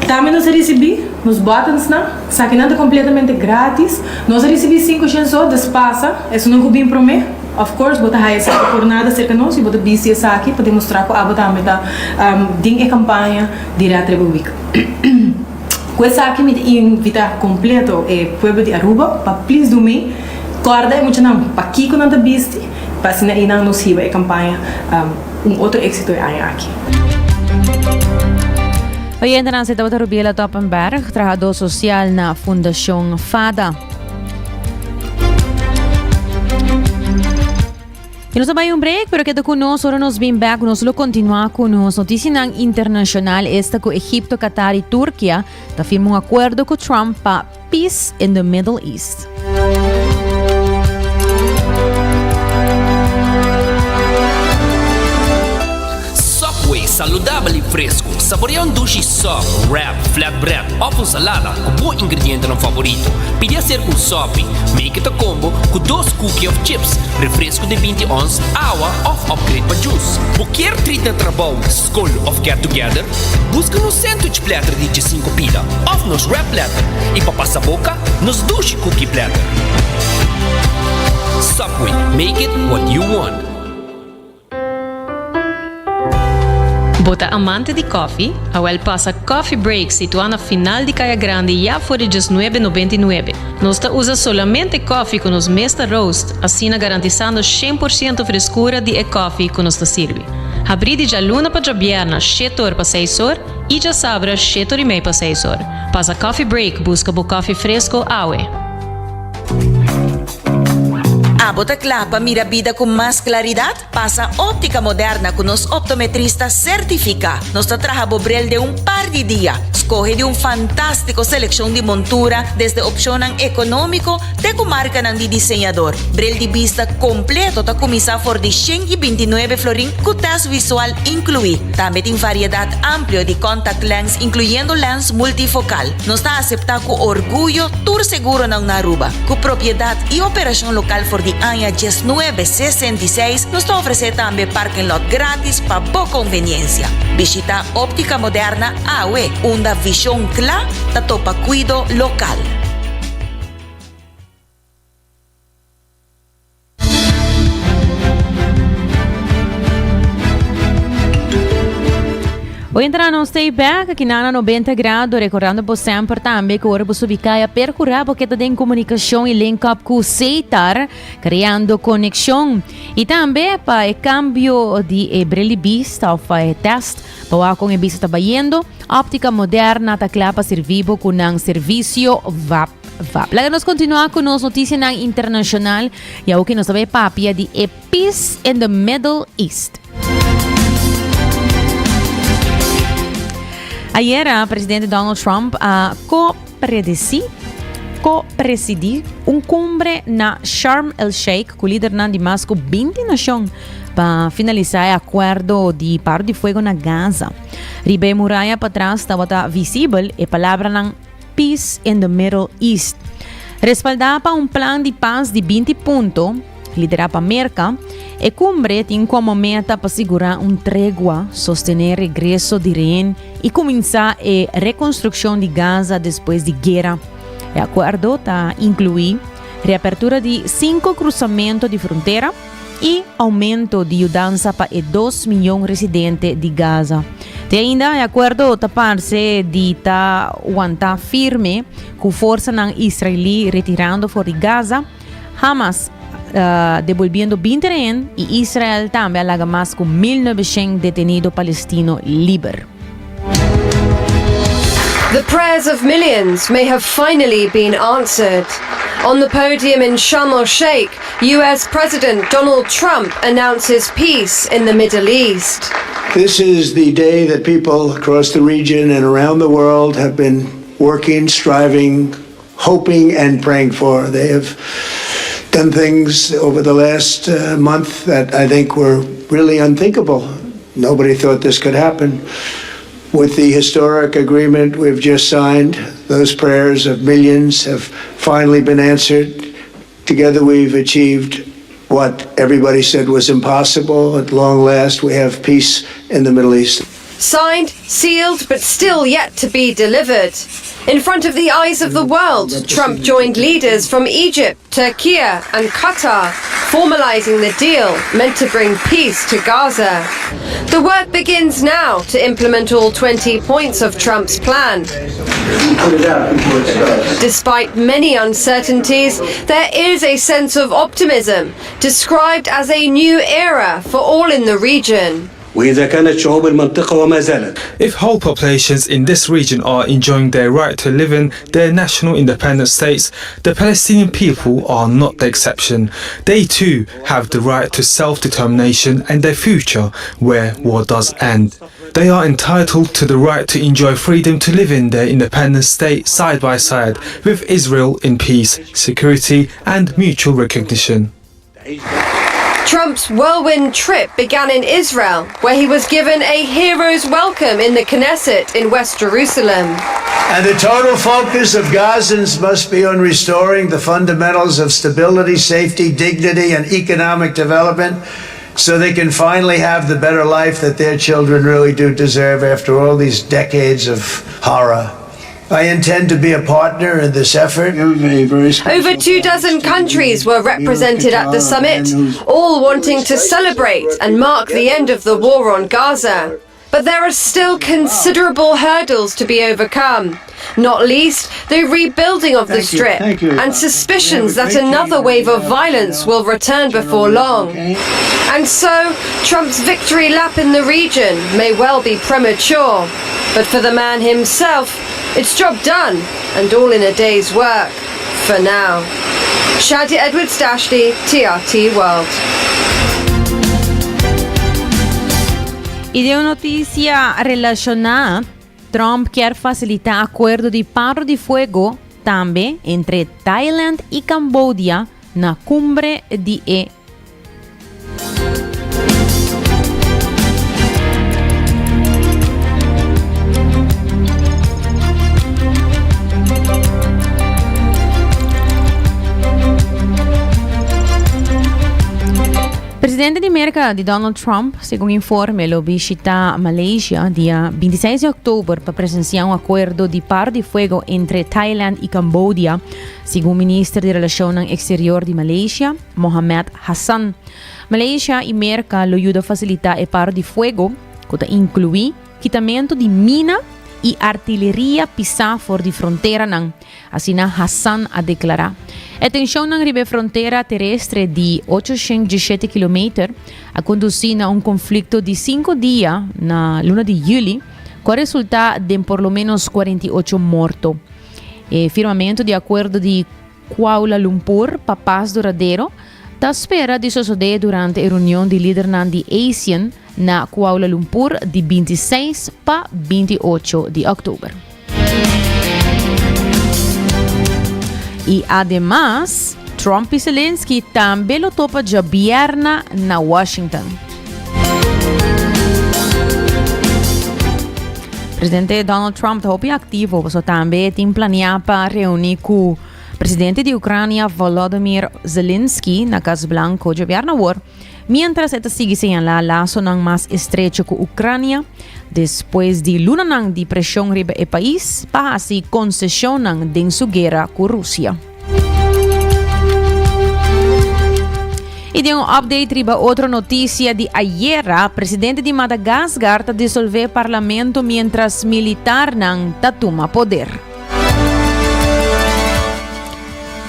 [SPEAKER 16] Tambe nos a risibí nos buttonsnan. Esakinan ta completamente gratis. Nos a ricibi cinco shen so, des pasa, esunnan cu bin prome, of course bo ta haya esaki por nada cerca nos y bo ta bisti esaki pa demostra cu abo tambe ta den e campaña di Red Ribbon Week. Cu esaki mi ta invita completo e pueblo di Aruba pa please do me corda e muchanan pakico nan ta bisti pa asina eynan nos hiba e campaña un otro exito e aña aki.
[SPEAKER 7] Oyentenan se tabata Rubiela Toppenberg, trahadó sosial na Fundashon Fada. Y nos a bai un break, pero keda cu nos, ora nos bin back, nos lo continua cu nos noticianan internacional, esta cu Egipto, Qatar y Turkia ta firma un acuerdo cu Trump pa Peace in the Middle East.
[SPEAKER 2] Subway, saludabel y fresco. Saborea un dushi sub, wrap, flatbread of un salada cu bo ingredientenan favorito. Pidi acerca un sopi. Make it a combo cu dos cookie of chips, refresco di binti ons, awa of upgrade pa juice. Bo kier treat na trabou, scol of get together? Busca nos sandwich platter di djesinco pida of nos wrap platter y pa pasa boca, nos dushi cookie platter. Subway, make it what you want.
[SPEAKER 17] Bo ta amante di koffie? Awel pasa Coffee Break situá na final di Kaya Grandi ya for di djesnuebe nobenta i nuebe. Nos ta usa solamente koffie ku nos mes ta roast, asina garantisando 100% freskura di e koffie ku nos ta sirbi. Habrí di djaluna pa djabièrna shete or pa seis or i djasabra shete or i mei pa seis or. Pasa Coffee Break buska bo koffie fresko awe.
[SPEAKER 18] Abo ta kla pa mira bida ku mas klaridat? Pasa Óptica Moderna ku nos optometrista sertifiká. Nos ta traha bo bril den un par di dia. Skohe di un fantástiko selekshon di montura, desde opshonnan ekonómiko te ku markanan di diseñador. Bril di bista kompleto ta kuminsá for di 129 florin ku tèst visual inkluí. Tambe tin variedat amplio di contact lens inkluyendo lens multifokal. Nos ta aseptá ku orguyo tur seguronan na Aruba. Ku propiedat i operashon lokal for di aña 1966, nos ta ofresé tambe parking lot gratis pa bo konveniensia. Bishitá Óptica Moderna awe, unda vishon kla ta topa kuido lokal.
[SPEAKER 7] Hoy entra nos stay back aquí na 90 grado, recordando bo semper tambe que ora bo subi kaya percura bo keda den comunicación y link up cu Seitar, creando conexión. Y tambe pa e cambio di e bril di bista of pa e test pa wak con e bista ta bayendo, Óptica Moderna ta kla pa sirvi bo cu nan servicio VAP. Vap. Laga nos continua cu nos noticianan internacional y awo que nos ta bay papia di e peace in the Middle East. Ayera, presidente Donald Trump a co-predeci co-presidi un cumbre na Sharm el Sheikh cu lidernan di mas cu 20 nacion pa finalisa e acuerdo di paro di fuego na Gaza. Riba e muraya patras tabata visibel e palabranan Peace in the Middle East. Respaldá pa un plan di pas di 20 punto, liderá pa Merka, e kumbre tin komo meta pa sigurá un tregua, sostené regreso di rehen i kuminsá e rekonstrukshon di Gaza despues di guera. E akuerdo ta inkluí reapertura di sinku krusamentu di frontera, i oumento di yudansa pa e dos miyon residente di Gaza. Te ainda e akuerdo ta parse di ta wantá firme ku forsanan israelí retirando for di Gaza, Hamas debolbiendo 20 rehen i Israel tambe a laga mas ku 1900 detenido palestino liber.
[SPEAKER 19] The prayers of millions may have finally been answered. On the podium in Sharm el Sheikh, US President Donald Trump announces peace in the Middle East.
[SPEAKER 20] This is the day that people across the region and around the world have been working, striving, hoping, and praying for. They have done things over the last uh, month that I think were really unthinkable. Nobody thought this could happen. With the historic agreement we've just signed, those prayers of millions have finally been answered. Together we've achieved what everybody said was impossible. At long last, we have peace in the Middle East.
[SPEAKER 19] Signed, sealed, but still yet to be delivered. In front of the eyes of the world, Trump joined leaders from Egypt, Turkey and Qatar, formalizing the deal meant to bring peace to Gaza. The work begins now to implement all 20 points of Trump's plan. Despite many uncertainties, there is a sense of optimism, described as a new era for all in the region.
[SPEAKER 21] وإذا كانت شعوب المنطقة وما زالت
[SPEAKER 22] If whole populations in this region are enjoying their right to live in their national independent states, the Palestinian people are not the exception. They too have the right to self-determination and their future where war does end. They are entitled to the right to enjoy freedom to live in their independent state side by side with Israel in peace, security and mutual recognition.
[SPEAKER 19] Trump's whirlwind trip began in Israel, where he was given a hero's welcome in the Knesset in West Jerusalem.
[SPEAKER 20] And the total focus of Gazans must be on restoring the fundamentals of stability, safety, dignity, and economic development so they can finally have the better life that their children really do deserve after all these decades of horror. I intend to be a partner in this effort.
[SPEAKER 19] Over two dozen countries were represented at the summit, all wanting to celebrate and mark the end of the war on Gaza. But there are still considerable hurdles to be overcome, not least the rebuilding of the
[SPEAKER 20] Thank you,
[SPEAKER 19] strip
[SPEAKER 20] thank you.
[SPEAKER 19] and suspicions that another wave of violence will return before long. And so, Trump's victory lap in the region may well be premature. But for the man himself, it's job done and all in a day's work. For now. Shadia Edwards Dashley, TRT World.
[SPEAKER 7] Y den un noticia relaciona, Trump kier facilita acuerdo di paro di fuego tambe entre Thailand y Cambodia na cumbre di e Presidente di Merca di Donald Trump, segun informe, lo bishita Malaysia dia 26 di october pa presencia un acuerdo di paro di fuego entre Thailand y Cambodia, segun minister di Relacionnan Exterior di Malaysia, Mohamed Hassan. Malaysia y Merca lo yuda facilita e paro di fuego, cu ta inclui kitamento di mina y artilleria pisa for di fronteranan, asina Hassan a declara. E tensionnan riba e frontera terestre di 817 kilometer a conduci na un conflicto di cinco dia na luna di juli, cu a resulta den por lo menos 48 morto. E firmamento di acuerdo di Kuala Lumpur pa pas duradero ta spera di sosodé durante e reunion di lidernan di ASEAN na Kuala Lumpur di 26 pa 28 di òktober. I ademas, Trump i Zelensky tambe lo topa djabièrna na Washington. Presidente Donald Trump ta hopi aktivo, pasobra tambe tin planeá pa reuní ku presidente di Ucrania Volodymyr Zelensky na Cas Blanco djobièrnè awor, miéntras e ta sigui señalá lasonan mas estrecho ku Ucrania despues di lunanan di preshon riba e pais pa hasi konseshonnan den su guera ku Rusia. Y den un update riba otro noticia di ayera, presidente di Madagascar ta disolve parlamento mientras militarnan ta tuma poder.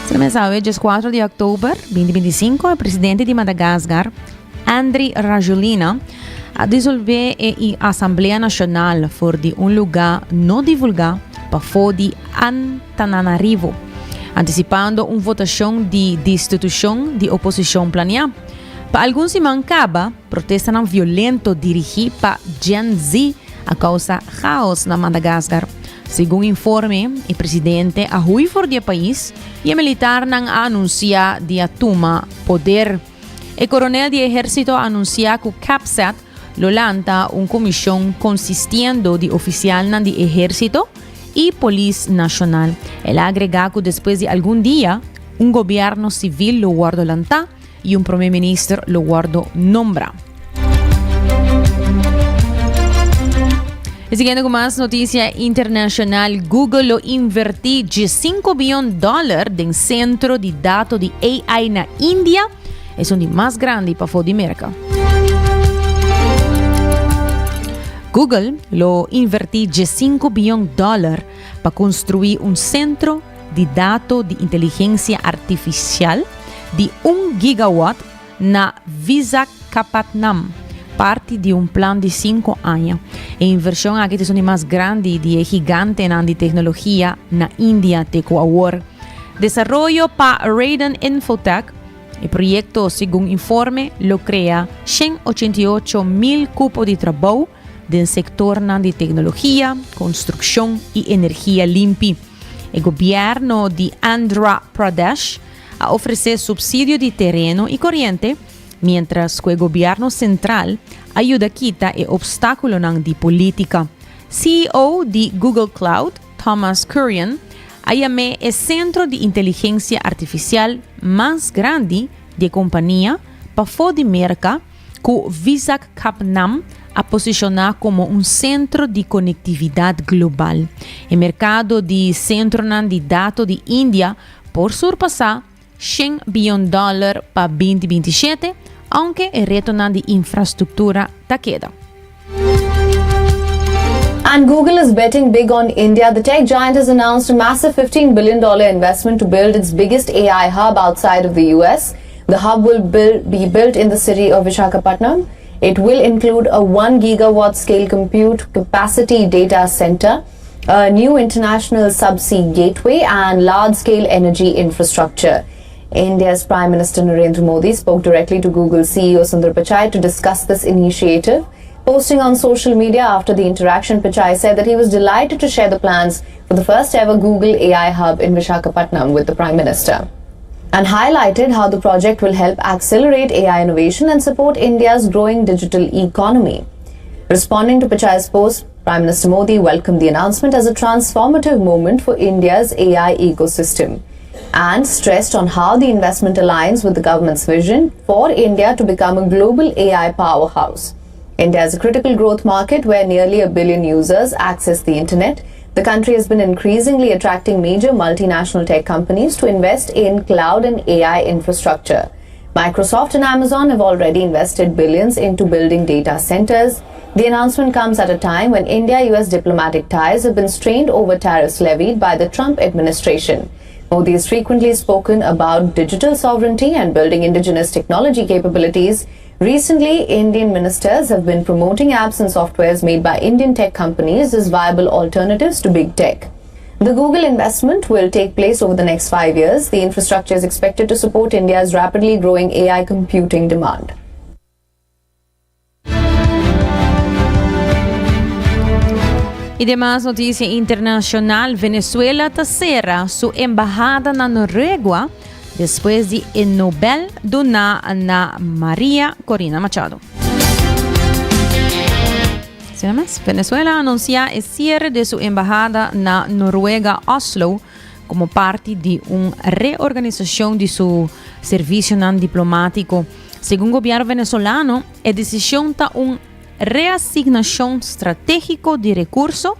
[SPEAKER 7] Sino men sabe, djes 4 di oktober 2025, e presidente di Madagascar, Andry Rajoelina, a disolve e Asamblea Nacional for di un lugar no divulga pafó di Antananarivo, antisipando un votashon di destitushon di oposishon planeá. Pa algun siman kaba, protestanan violento dirigí pa Gen Z a kousa chaos na Madagascar. Segun informe, e presidente a hui for di e pais i e militarnan a anunsiá di a tuma poder. E koronel di ehérsito a anunsiá ku CAPSAT lo lanta un komishon konsistiendo di ofisialnan di ehérsito i Polis Nashonal. El a agregá ku despues di algun dia, un gobièrnu sivil lo wòrdu lantá i un promé minister lo wòrdu nombrá. E siguiendo ku mas notisia internashonal, Google lo invertí diesinko bion dòler den sentro di dato di AI na India, esun di mas grandi pafó di Merka. Google lo invertí diesinko bion dòler pa konstruí un sentro di dato di inteligensia artifisial di un gigawatt na Visakhapatnam. parti di un plan di sinku aña. E invershon aki ta esun di mas grandi di e gigantenan di teknologia na India te ku awor. Desaroyo pa Raiden Infotech, E proyekto, segun informe, lo krea 188 mil kupo di trabou den sektornan di teknologia, konstrukshon i energia limpi. E gobièrnu di Andhra Pradesh a ofresé supsidio di tereno i koriente, miéntras ku e gobièrnu sentral a yuda kita e opstákulonan di polítika. CEO di Google Cloud, Thomas Kurian, a yam'é e sentro di inteligensia artifisial mas grandi di e kompania pafó di Merka, ku Visakhapatnam a posishoná komo un sentro di konektividat global. E merkado di sentronan di dato di India por surpasá 100 bion dòler pa 2027, ounke e retonan di infrastruktura ta keda.
[SPEAKER 1] And Google is betting big on India. The tech giant has announced a massive $15 billion investment to build its biggest AI hub outside of the US. The hub will build, be built in the city of Visakhapatnam. It will include a 1 gigawatt scale compute capacity data center, a new international subsea gateway, and large scale energy infrastructure. India's Prime Minister Narendra Modi spoke directly to Google CEO Sundar Pichai to discuss this initiative. Posting on social media after the interaction, Pichai said that he was delighted to share the plans for the first ever Google AI Hub in Visakhapatnam with the Prime Minister and highlighted how the project will help accelerate AI innovation and support India's growing digital economy. Responding to Pichai's post, Prime Minister Modi welcomed the announcement as a transformative moment for India's AI ecosystem and stressed on how the investment aligns with the government's vision for India to become a global AI powerhouse. India is a critical growth market where nearly a billion users access the internet. The country has been increasingly attracting major multinational tech companies to invest in cloud and AI infrastructure. Microsoft and Amazon have already invested billions into building data centers. The announcement comes at a time when India US diplomatic ties have been strained over tariffs levied by the Trump administration. Modi has frequently spoken about digital sovereignty and building indigenous technology capabilities. Recently, Indian ministers have been promoting apps and softwares made by Indian tech companies as viable alternatives to big tech. The Google investment will take place over the next 5 years. The infrastructure is expected to support India's rapidly growing AI computing demand.
[SPEAKER 7] I demas notisia internashonal, Venezuela ta sera su embahada na Noruega despues di e Nobel duná na Maria Corina Machado. Venezuela a anunsiá e siere di su embahada na Noruega, Oslo, komo parti di un reorganisashon di su servisio diplomátiko. Segun gobièrnu venezolano, e desishon ta un reasignashon stratégiko di rekurso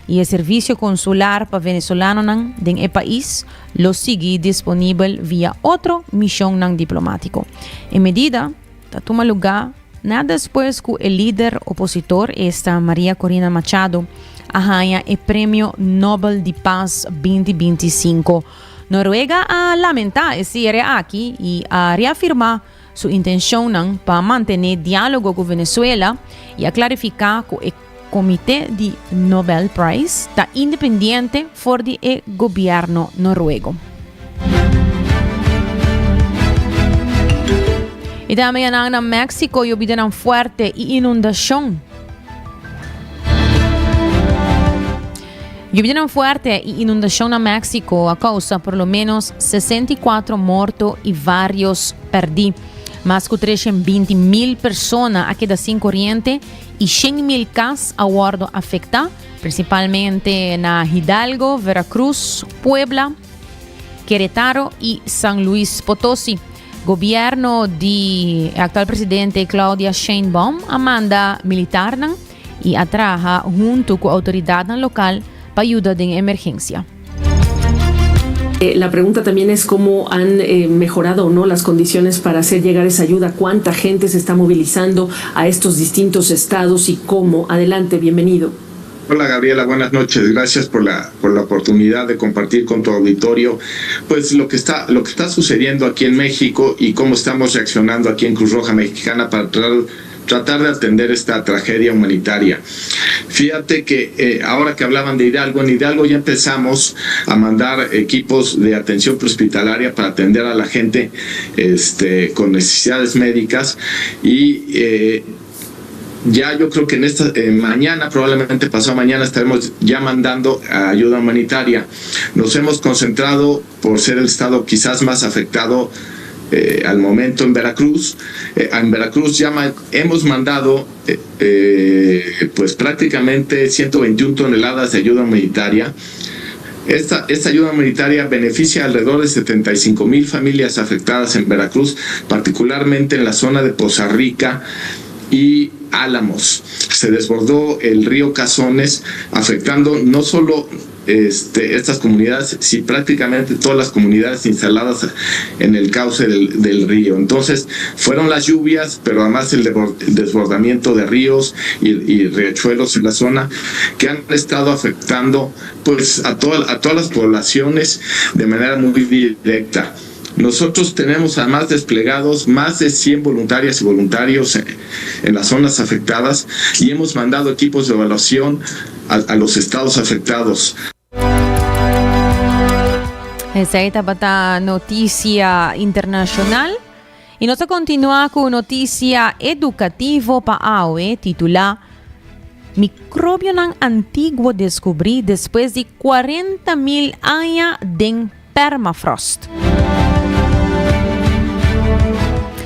[SPEAKER 7] i e servisio konsular pa venezolanonan den e pais lo sigui disponibel via otro mishon diplomátiko. E medida ta tuma lugá na despues ku e lider opositor, esta Maria Corina Machado, a haña e Premio Nobel di Pas 2025. Noruega a lamentá e siere aki i a reafirmá su intenshon pa mantené diálogo ku Venezuela i a klarifiká ku e komité di Nobel Prize ta independiente for di e gobièrnu noruego. I tambe na Mexico, yobidanan fuerte i inundashon. Yobidanan fuerte i inundashon na Mexico a kousa por lo ménos 64 morto i vários pèrdí. Mas ku 320 mil persona a keda sin koriente i 100 mil kas a wòrdu afektá, prinsipalmente na Hidalgo, Veracruz, Puebla, Querétaro i San Luis Potosí. Gobièrnu di aktual presidente Claudia Sheinbaum a manda militarnan i a traha huntu ku outoridatnan lokal pa yuda den emergensia.
[SPEAKER 3] La pregunta también es cómo han mejorado o no las condiciones para hacer llegar esa ayuda, cuánta gente se está movilizando a estos distintos estados y cómo. Adelante, bienvenido.
[SPEAKER 23] Hola, Gabriela, buenas noches. Gracias por la oportunidad de compartir con tu auditorio, pues, lo que está sucediendo aquí en México y cómo estamos reaccionando aquí en Cruz Roja Mexicana para tratar tratar de atender esta tragedia humanitaria. Fíjate que eh, ahora que hablaban de Hidalgo, en Hidalgo ya empezamos a mandar equipos de atención prehospitalaria para atender a la gente este, con necesidades médicas y eh, ya yo creo que en esta eh, mañana, probablemente pasado mañana, estaremos ya mandando ayuda humanitaria. Nos hemos concentrado por ser el estado quizás más afectado eh, al momento en Veracruz. Eh, en Veracruz ya hemos mandado pues prácticamente 121 toneladas de ayuda humanitaria. Esta, esta ayuda humanitaria beneficia alrededor de 75 mil familias afectadas en Veracruz, particularmente en la zona de Poza Rica y Álamos. Se desbordó el río Cazones, afectando no solo este, estas comunidades, sino prácticamente todas las comunidades instaladas en el cauce del, río. Entonces, fueron las lluvias, pero además el desbordamiento de ríos y, y riachuelos en la zona que han estado afectando pues, a, a todas las poblaciones de manera muy directa. Nosotros tenemos además desplegados más de 100 voluntarias y voluntarios en, las zonas afectadas y hemos mandado equipos de evaluación a, los estados afectados.
[SPEAKER 7] Esey tabata noticia internacional. Y nos ta continua cu noticia educativo pa awe titula Microbionan antiguo descubri despues di 40 mil aña den permafrost.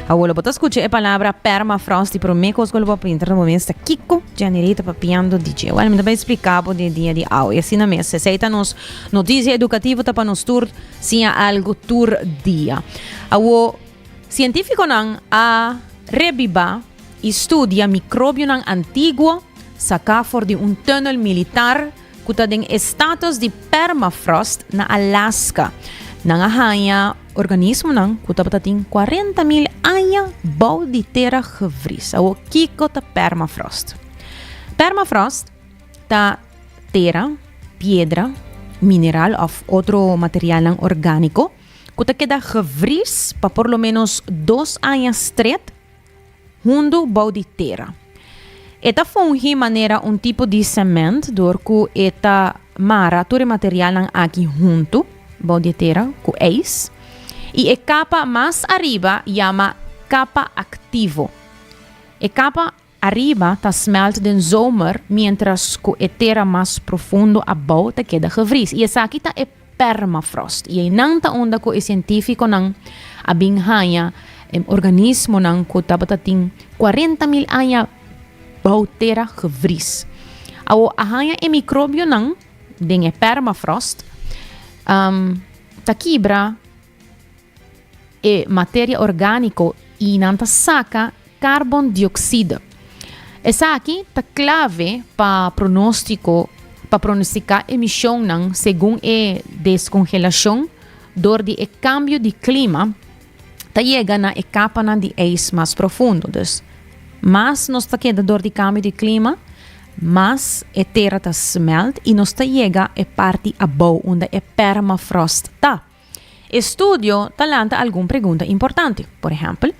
[SPEAKER 7] Awor lo bo ta scucha e palabra permafrost y prome cos cu lo bo a pintra na bo mes ta kico Janirey ta papiando di dje. Well, mi ta bay splica bo den dia di awe. Y asina mes, esey ta nos noticia educativo ta pa nos tur siña algo tur dia. Awor, cientificonan a rebiba y studia microbionan antiguo saca for di un tunnel militar ku ta den e status di permafrost na Alaska. Nan a haña organismonan ku tabata tin 40 mil aña bou di tera gevries. Awor, kiko ta permafrost? Permafrost ta tera, piedra, mineral òf otro materialnan orgániko ku ta keda gevries pa por lo ménos dos aña stret Hundu bou di tera. E ta fungi manera un tipo di sement dor ku e ta mara tur e materialnan aki huntu bou di e tera ku ijs i e kapa mas ariba yama kapa aktivo. E kapa ariba ta smelt den zomer mientras ku e tera mas profundo abou ta keda gevries i esaki ta e permafrost. I einan ta unda ku e sientífikonan a bin haña e organismonan ku tabata tin kuarenta mil aña bou tera gevries. Awor a haña e mikrobionan den e permafrost ta kibra e materia orgániko i nan ta saka karbon diokside. Esaki ta klave pa pronóstiko pa pronostiká emishonnan segun e deskongelashon dor di e kambio di klima ta yega na e kapanan di eis mas profundo. Dus, mas nos ta keda dor di kambio di klima, mas e tera ta smèlt i nos ta yega e parti abou unda e permafrost ta. E studio ta lanta algun pregunta importante. Por ehèmpel,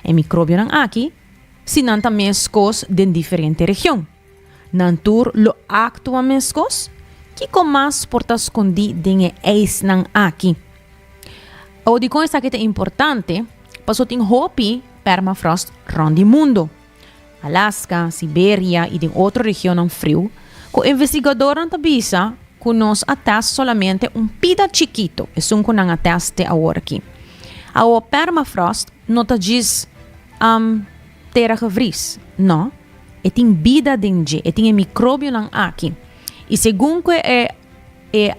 [SPEAKER 7] e mikrobionan aki, si nan ta meskos den diferente region, nan tur lo aktua meskos? Kiko mas por ta skondí den e eisnan aki? Awor dikon esaki ta importante? Pasobra tin hopi permafrost rònt di mundu, Alaska, Siberia i den otro regionnan friu, ku investigadornan ta bisa ku nos a tèst solamente un pida chikito, esun ku nan a tèst te awor aki. Awor permafrost no ta djis tera gevries, no, e tin bida den dje, e tin e mikrobionan aki. I segun ku e e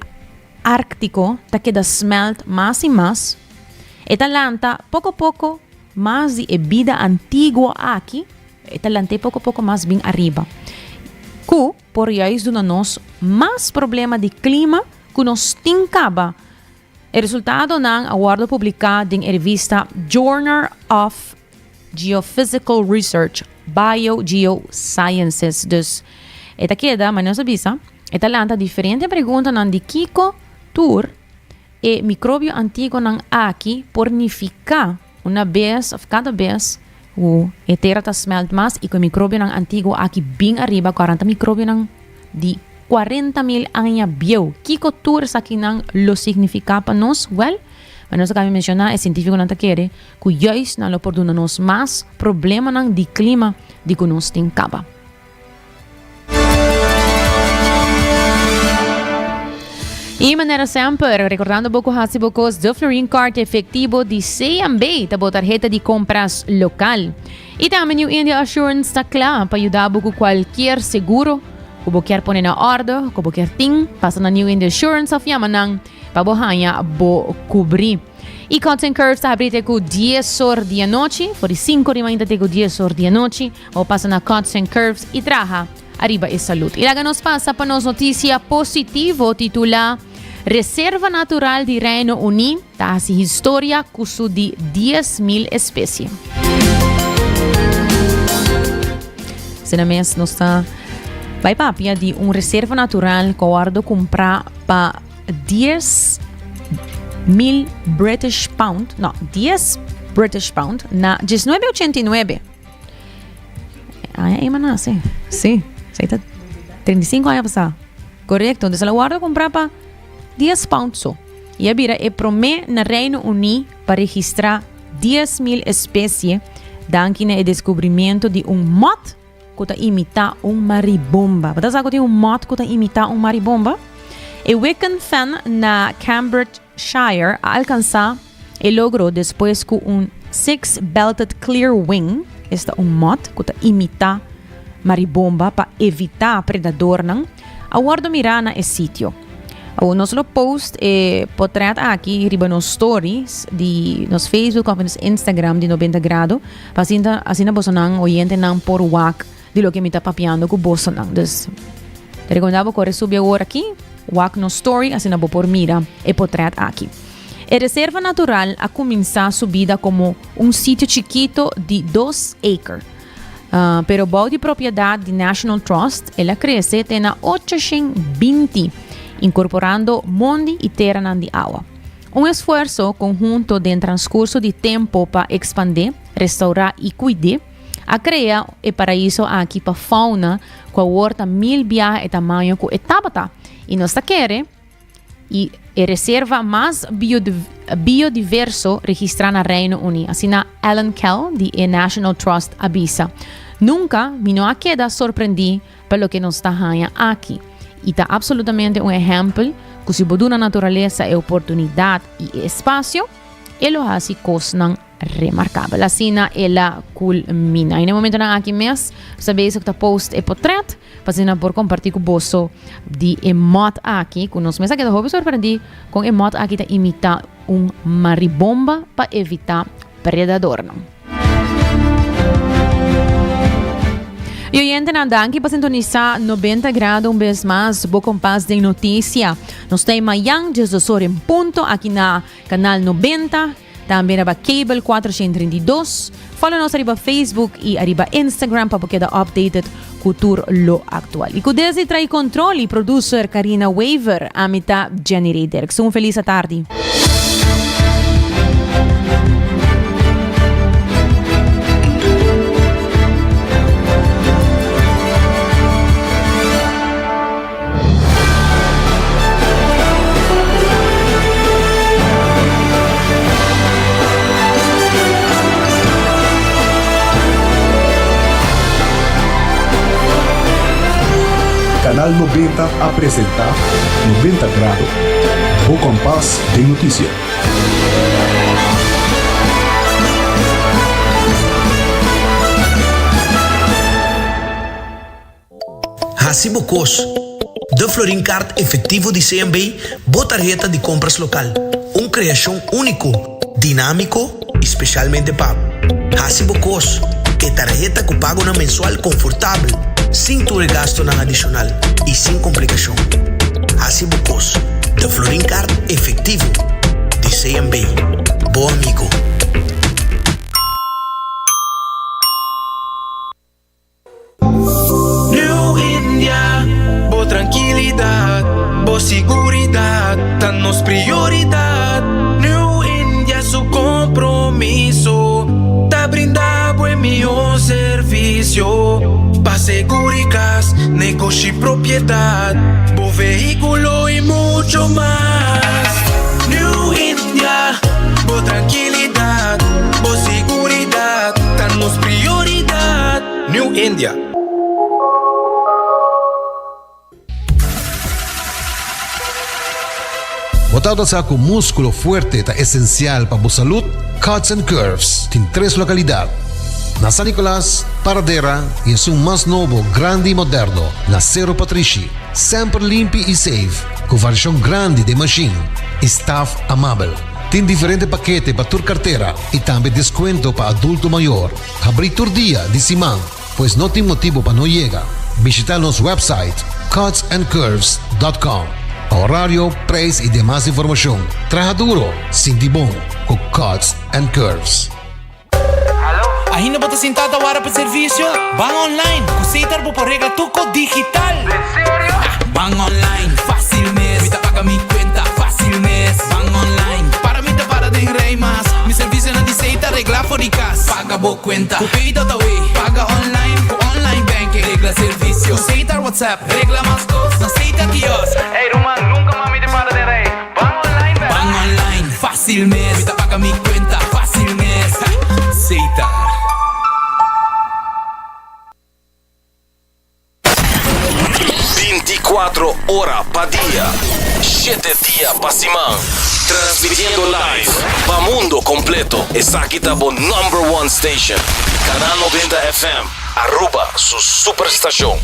[SPEAKER 7] Arktiko ta keda smèlt mas i mas, e ta lanta poko poko Mas di e bida antiguo aki, e ta lant'é poko poko mas bin ariba, ku por juist duna nos mas problema di klima ku nos tin kaba. E resultadonan a wòrdu publiká den e revista Journal of Geophysical Research, Biogeosciences. Dus, e ta keda, manera nos a bisa, e ta lanta diferente preguntanan di kiko tur E microbio antiguonan aki por nifica una bes of cada bes Ku e tera ta smelt mas i ku e mikrobionan antiguo aki bin ariba ku aranta mikrobionan di 40,000 aña bieu. Kiko tur esakinan lo signifiká pa nos? Wèl, manera nos a kaba di menshoná, e sientífikonan ta kere ku juist nan lo por duna nos mas problemanan di klima di ku nos tin kaba. Y manera semper, recordando bo cu haci bo cos de Florin Card efectivo di CMB ta bo tarheta di compras local. Y tambe New India Assurance ta cla pa yuda bo cu cualkier seguro cu bo kier pone na orde, cu bo kier tin, pasa na New India Assurance of yama nan pa bo haya bo cubri. Y Cuts and Curves ta habri te cu 10 or di anochi, for di 5 di mainta te cu 10 or di anochi. Bo pasa na Cuts and Curves y traha ariba e salud. Y laga nos pasa pa nos noticia positivo titula Reserva Natural di Reino Uní ta haci historia cu su di 10,000 especie. Asina mes nos ta bai papia di un reserva natural cu a wordo cumpra pa 10,000 British pound, no, 10 British pound na 1989. Aña ei m'a nase. Sí. Esei ta 35 aña pasá. Korekto. Entonces el a wòrdu kumprá pa 10 pound so. I a bira e promé na Reino Uní pa registrá 10,000 espesie danki na e deskubrimiento di un mòt ku ta imitá un maribomba. Bo ta sa ku tin un mòt ku ta imitá un maribomba? E Wicken Fen na Cambridgeshire a alkansá E logro despues ku un six-belted clearwing, esta un mòt ku ta imitá maribomba pa evitá predadornan, a wòrdu mirá na e sitio. Awor nos lo post e potrèt aki riba nos stories di nos Facebook òf nos Instagram di 90 Grado pa asina asina bosonan oyentenan por wak di loke mi ta papiando ku bosonan. Dus ta rekomendá bo kore subi awor aki wak nos story asina bo por mira e potrèt aki. E reserva natural a cuminsa su bida como un sitio chikito di dos acre. Pero bou di propiedad di National Trust el a crece te na 820, incorporando mondi y teranan di awa. Un esfuerso conhunto den transcurso di tempo pa expande, restaura y cuid'e, a crea e paraiso aki pa fauna cu awor ta mil biaha e tamaño cu e tabata. Y nos ta kere. i e reserva mas biodiverso registrá na Reino Uní, asina Alan Kell di e National Trust a bisa. Nunka mi no a keda sorprendí pa loke nos ta haña aki, i ta absolutamente un ehèmpel ku si bo duna naturalesa e oportunidat i e espasio, e lo hasi kosnan Remarkabel. Asina el a kulmina. I na e momentonan aki mes nos ta bezig ta post e potret pa asina por kompartí ku boso di e mòt aki ku nos mes a keda hopi sorprendí kon e mòt aki ta imitá un maribomba pa evitá predadornan. I oyentenan danki pa sintonisá 90 Grado un bes mas bo kompas den notisia. Nos ta e mayan 12 or en punto aki na Kanal 90. Tambe riba Cable 432. Follow nos ariba Facebook y ariba Instagram pa bo keda updated cu tur lo actual. Y cu desde trai control y producer Karina Wever, ami ta Jenny Ray Dirks. Un feliz atardi.
[SPEAKER 4] Canal 90 a presenta 90 Grado, bo kompas den notisia.
[SPEAKER 2] Hasi bo kos. De Florin Card Efectivo di CMB, bo tarheta di compras local. Un creacion unico, dinamico y specialmente pa bo. Hasi bo kos. E tarheta cu pagonan mensual confortabel, sin tur e gastonan adicional y sin complicacion. Hasi bo kos. De Florin Card Efectivo di CMB. Bo amigo.
[SPEAKER 5] New India, bo trankilidat, bo siguridat ta nos prioridat. New India su kompromiso ta brinda bo e mihó. servisio pa seguri kas, negoshi, propiedat, bo vehíkulo i mucho mas. New India, bo trankilidat, bo siguridat ta nos prioridat. New India.
[SPEAKER 6] Bo tabata sa cu musculo fuerte ta esencial pa bo salud? Cuts and Curves tin tres localidad, na San Nicolas, Paradera y esun mas nobo, grandi y moderno, na Cerro Patrishi. Semper limpi y safe, cu variacion grandi den machine y staff amabel. Tin diferente pakete pa tur cartera y tambe descuento pa adulto mayor. Habri tur dia di siman. Pues no tin motibo pa no yega. Bishita nos website cutsandcurves.com pa horario, prijs y demas informacion. Traha duro, sinti bon cu Cuts and Curves.
[SPEAKER 8] Ainda bo ta sinta ta wara pa servicio? Ban online! Cu Setar bo por regla tur cos digital! Den serio? Ban online, facil mes! Mi ta paga mi cuenta facil mes! Ban online, para mi ta para den rij mas! Mi servicionan di Setar regla for di cas! Paga bo cuenta cu Pay.awe. Paga online cu online banking. Regla servicio cu Setar WhatsApp. Regla mas cos na Setar Kiosk. Ey ruman, nunca mas mi ta para den rij. Ban online bek. Ban online, facil mes. Mi ta paga mi cuenta facil mes. Setar.
[SPEAKER 9] Binticuatro ora pa dia, shete dia pa siman, transmitiendo live pa mundo completo. Esaki ta bo number one station, Canal 90 FM, Aruba su superstacion.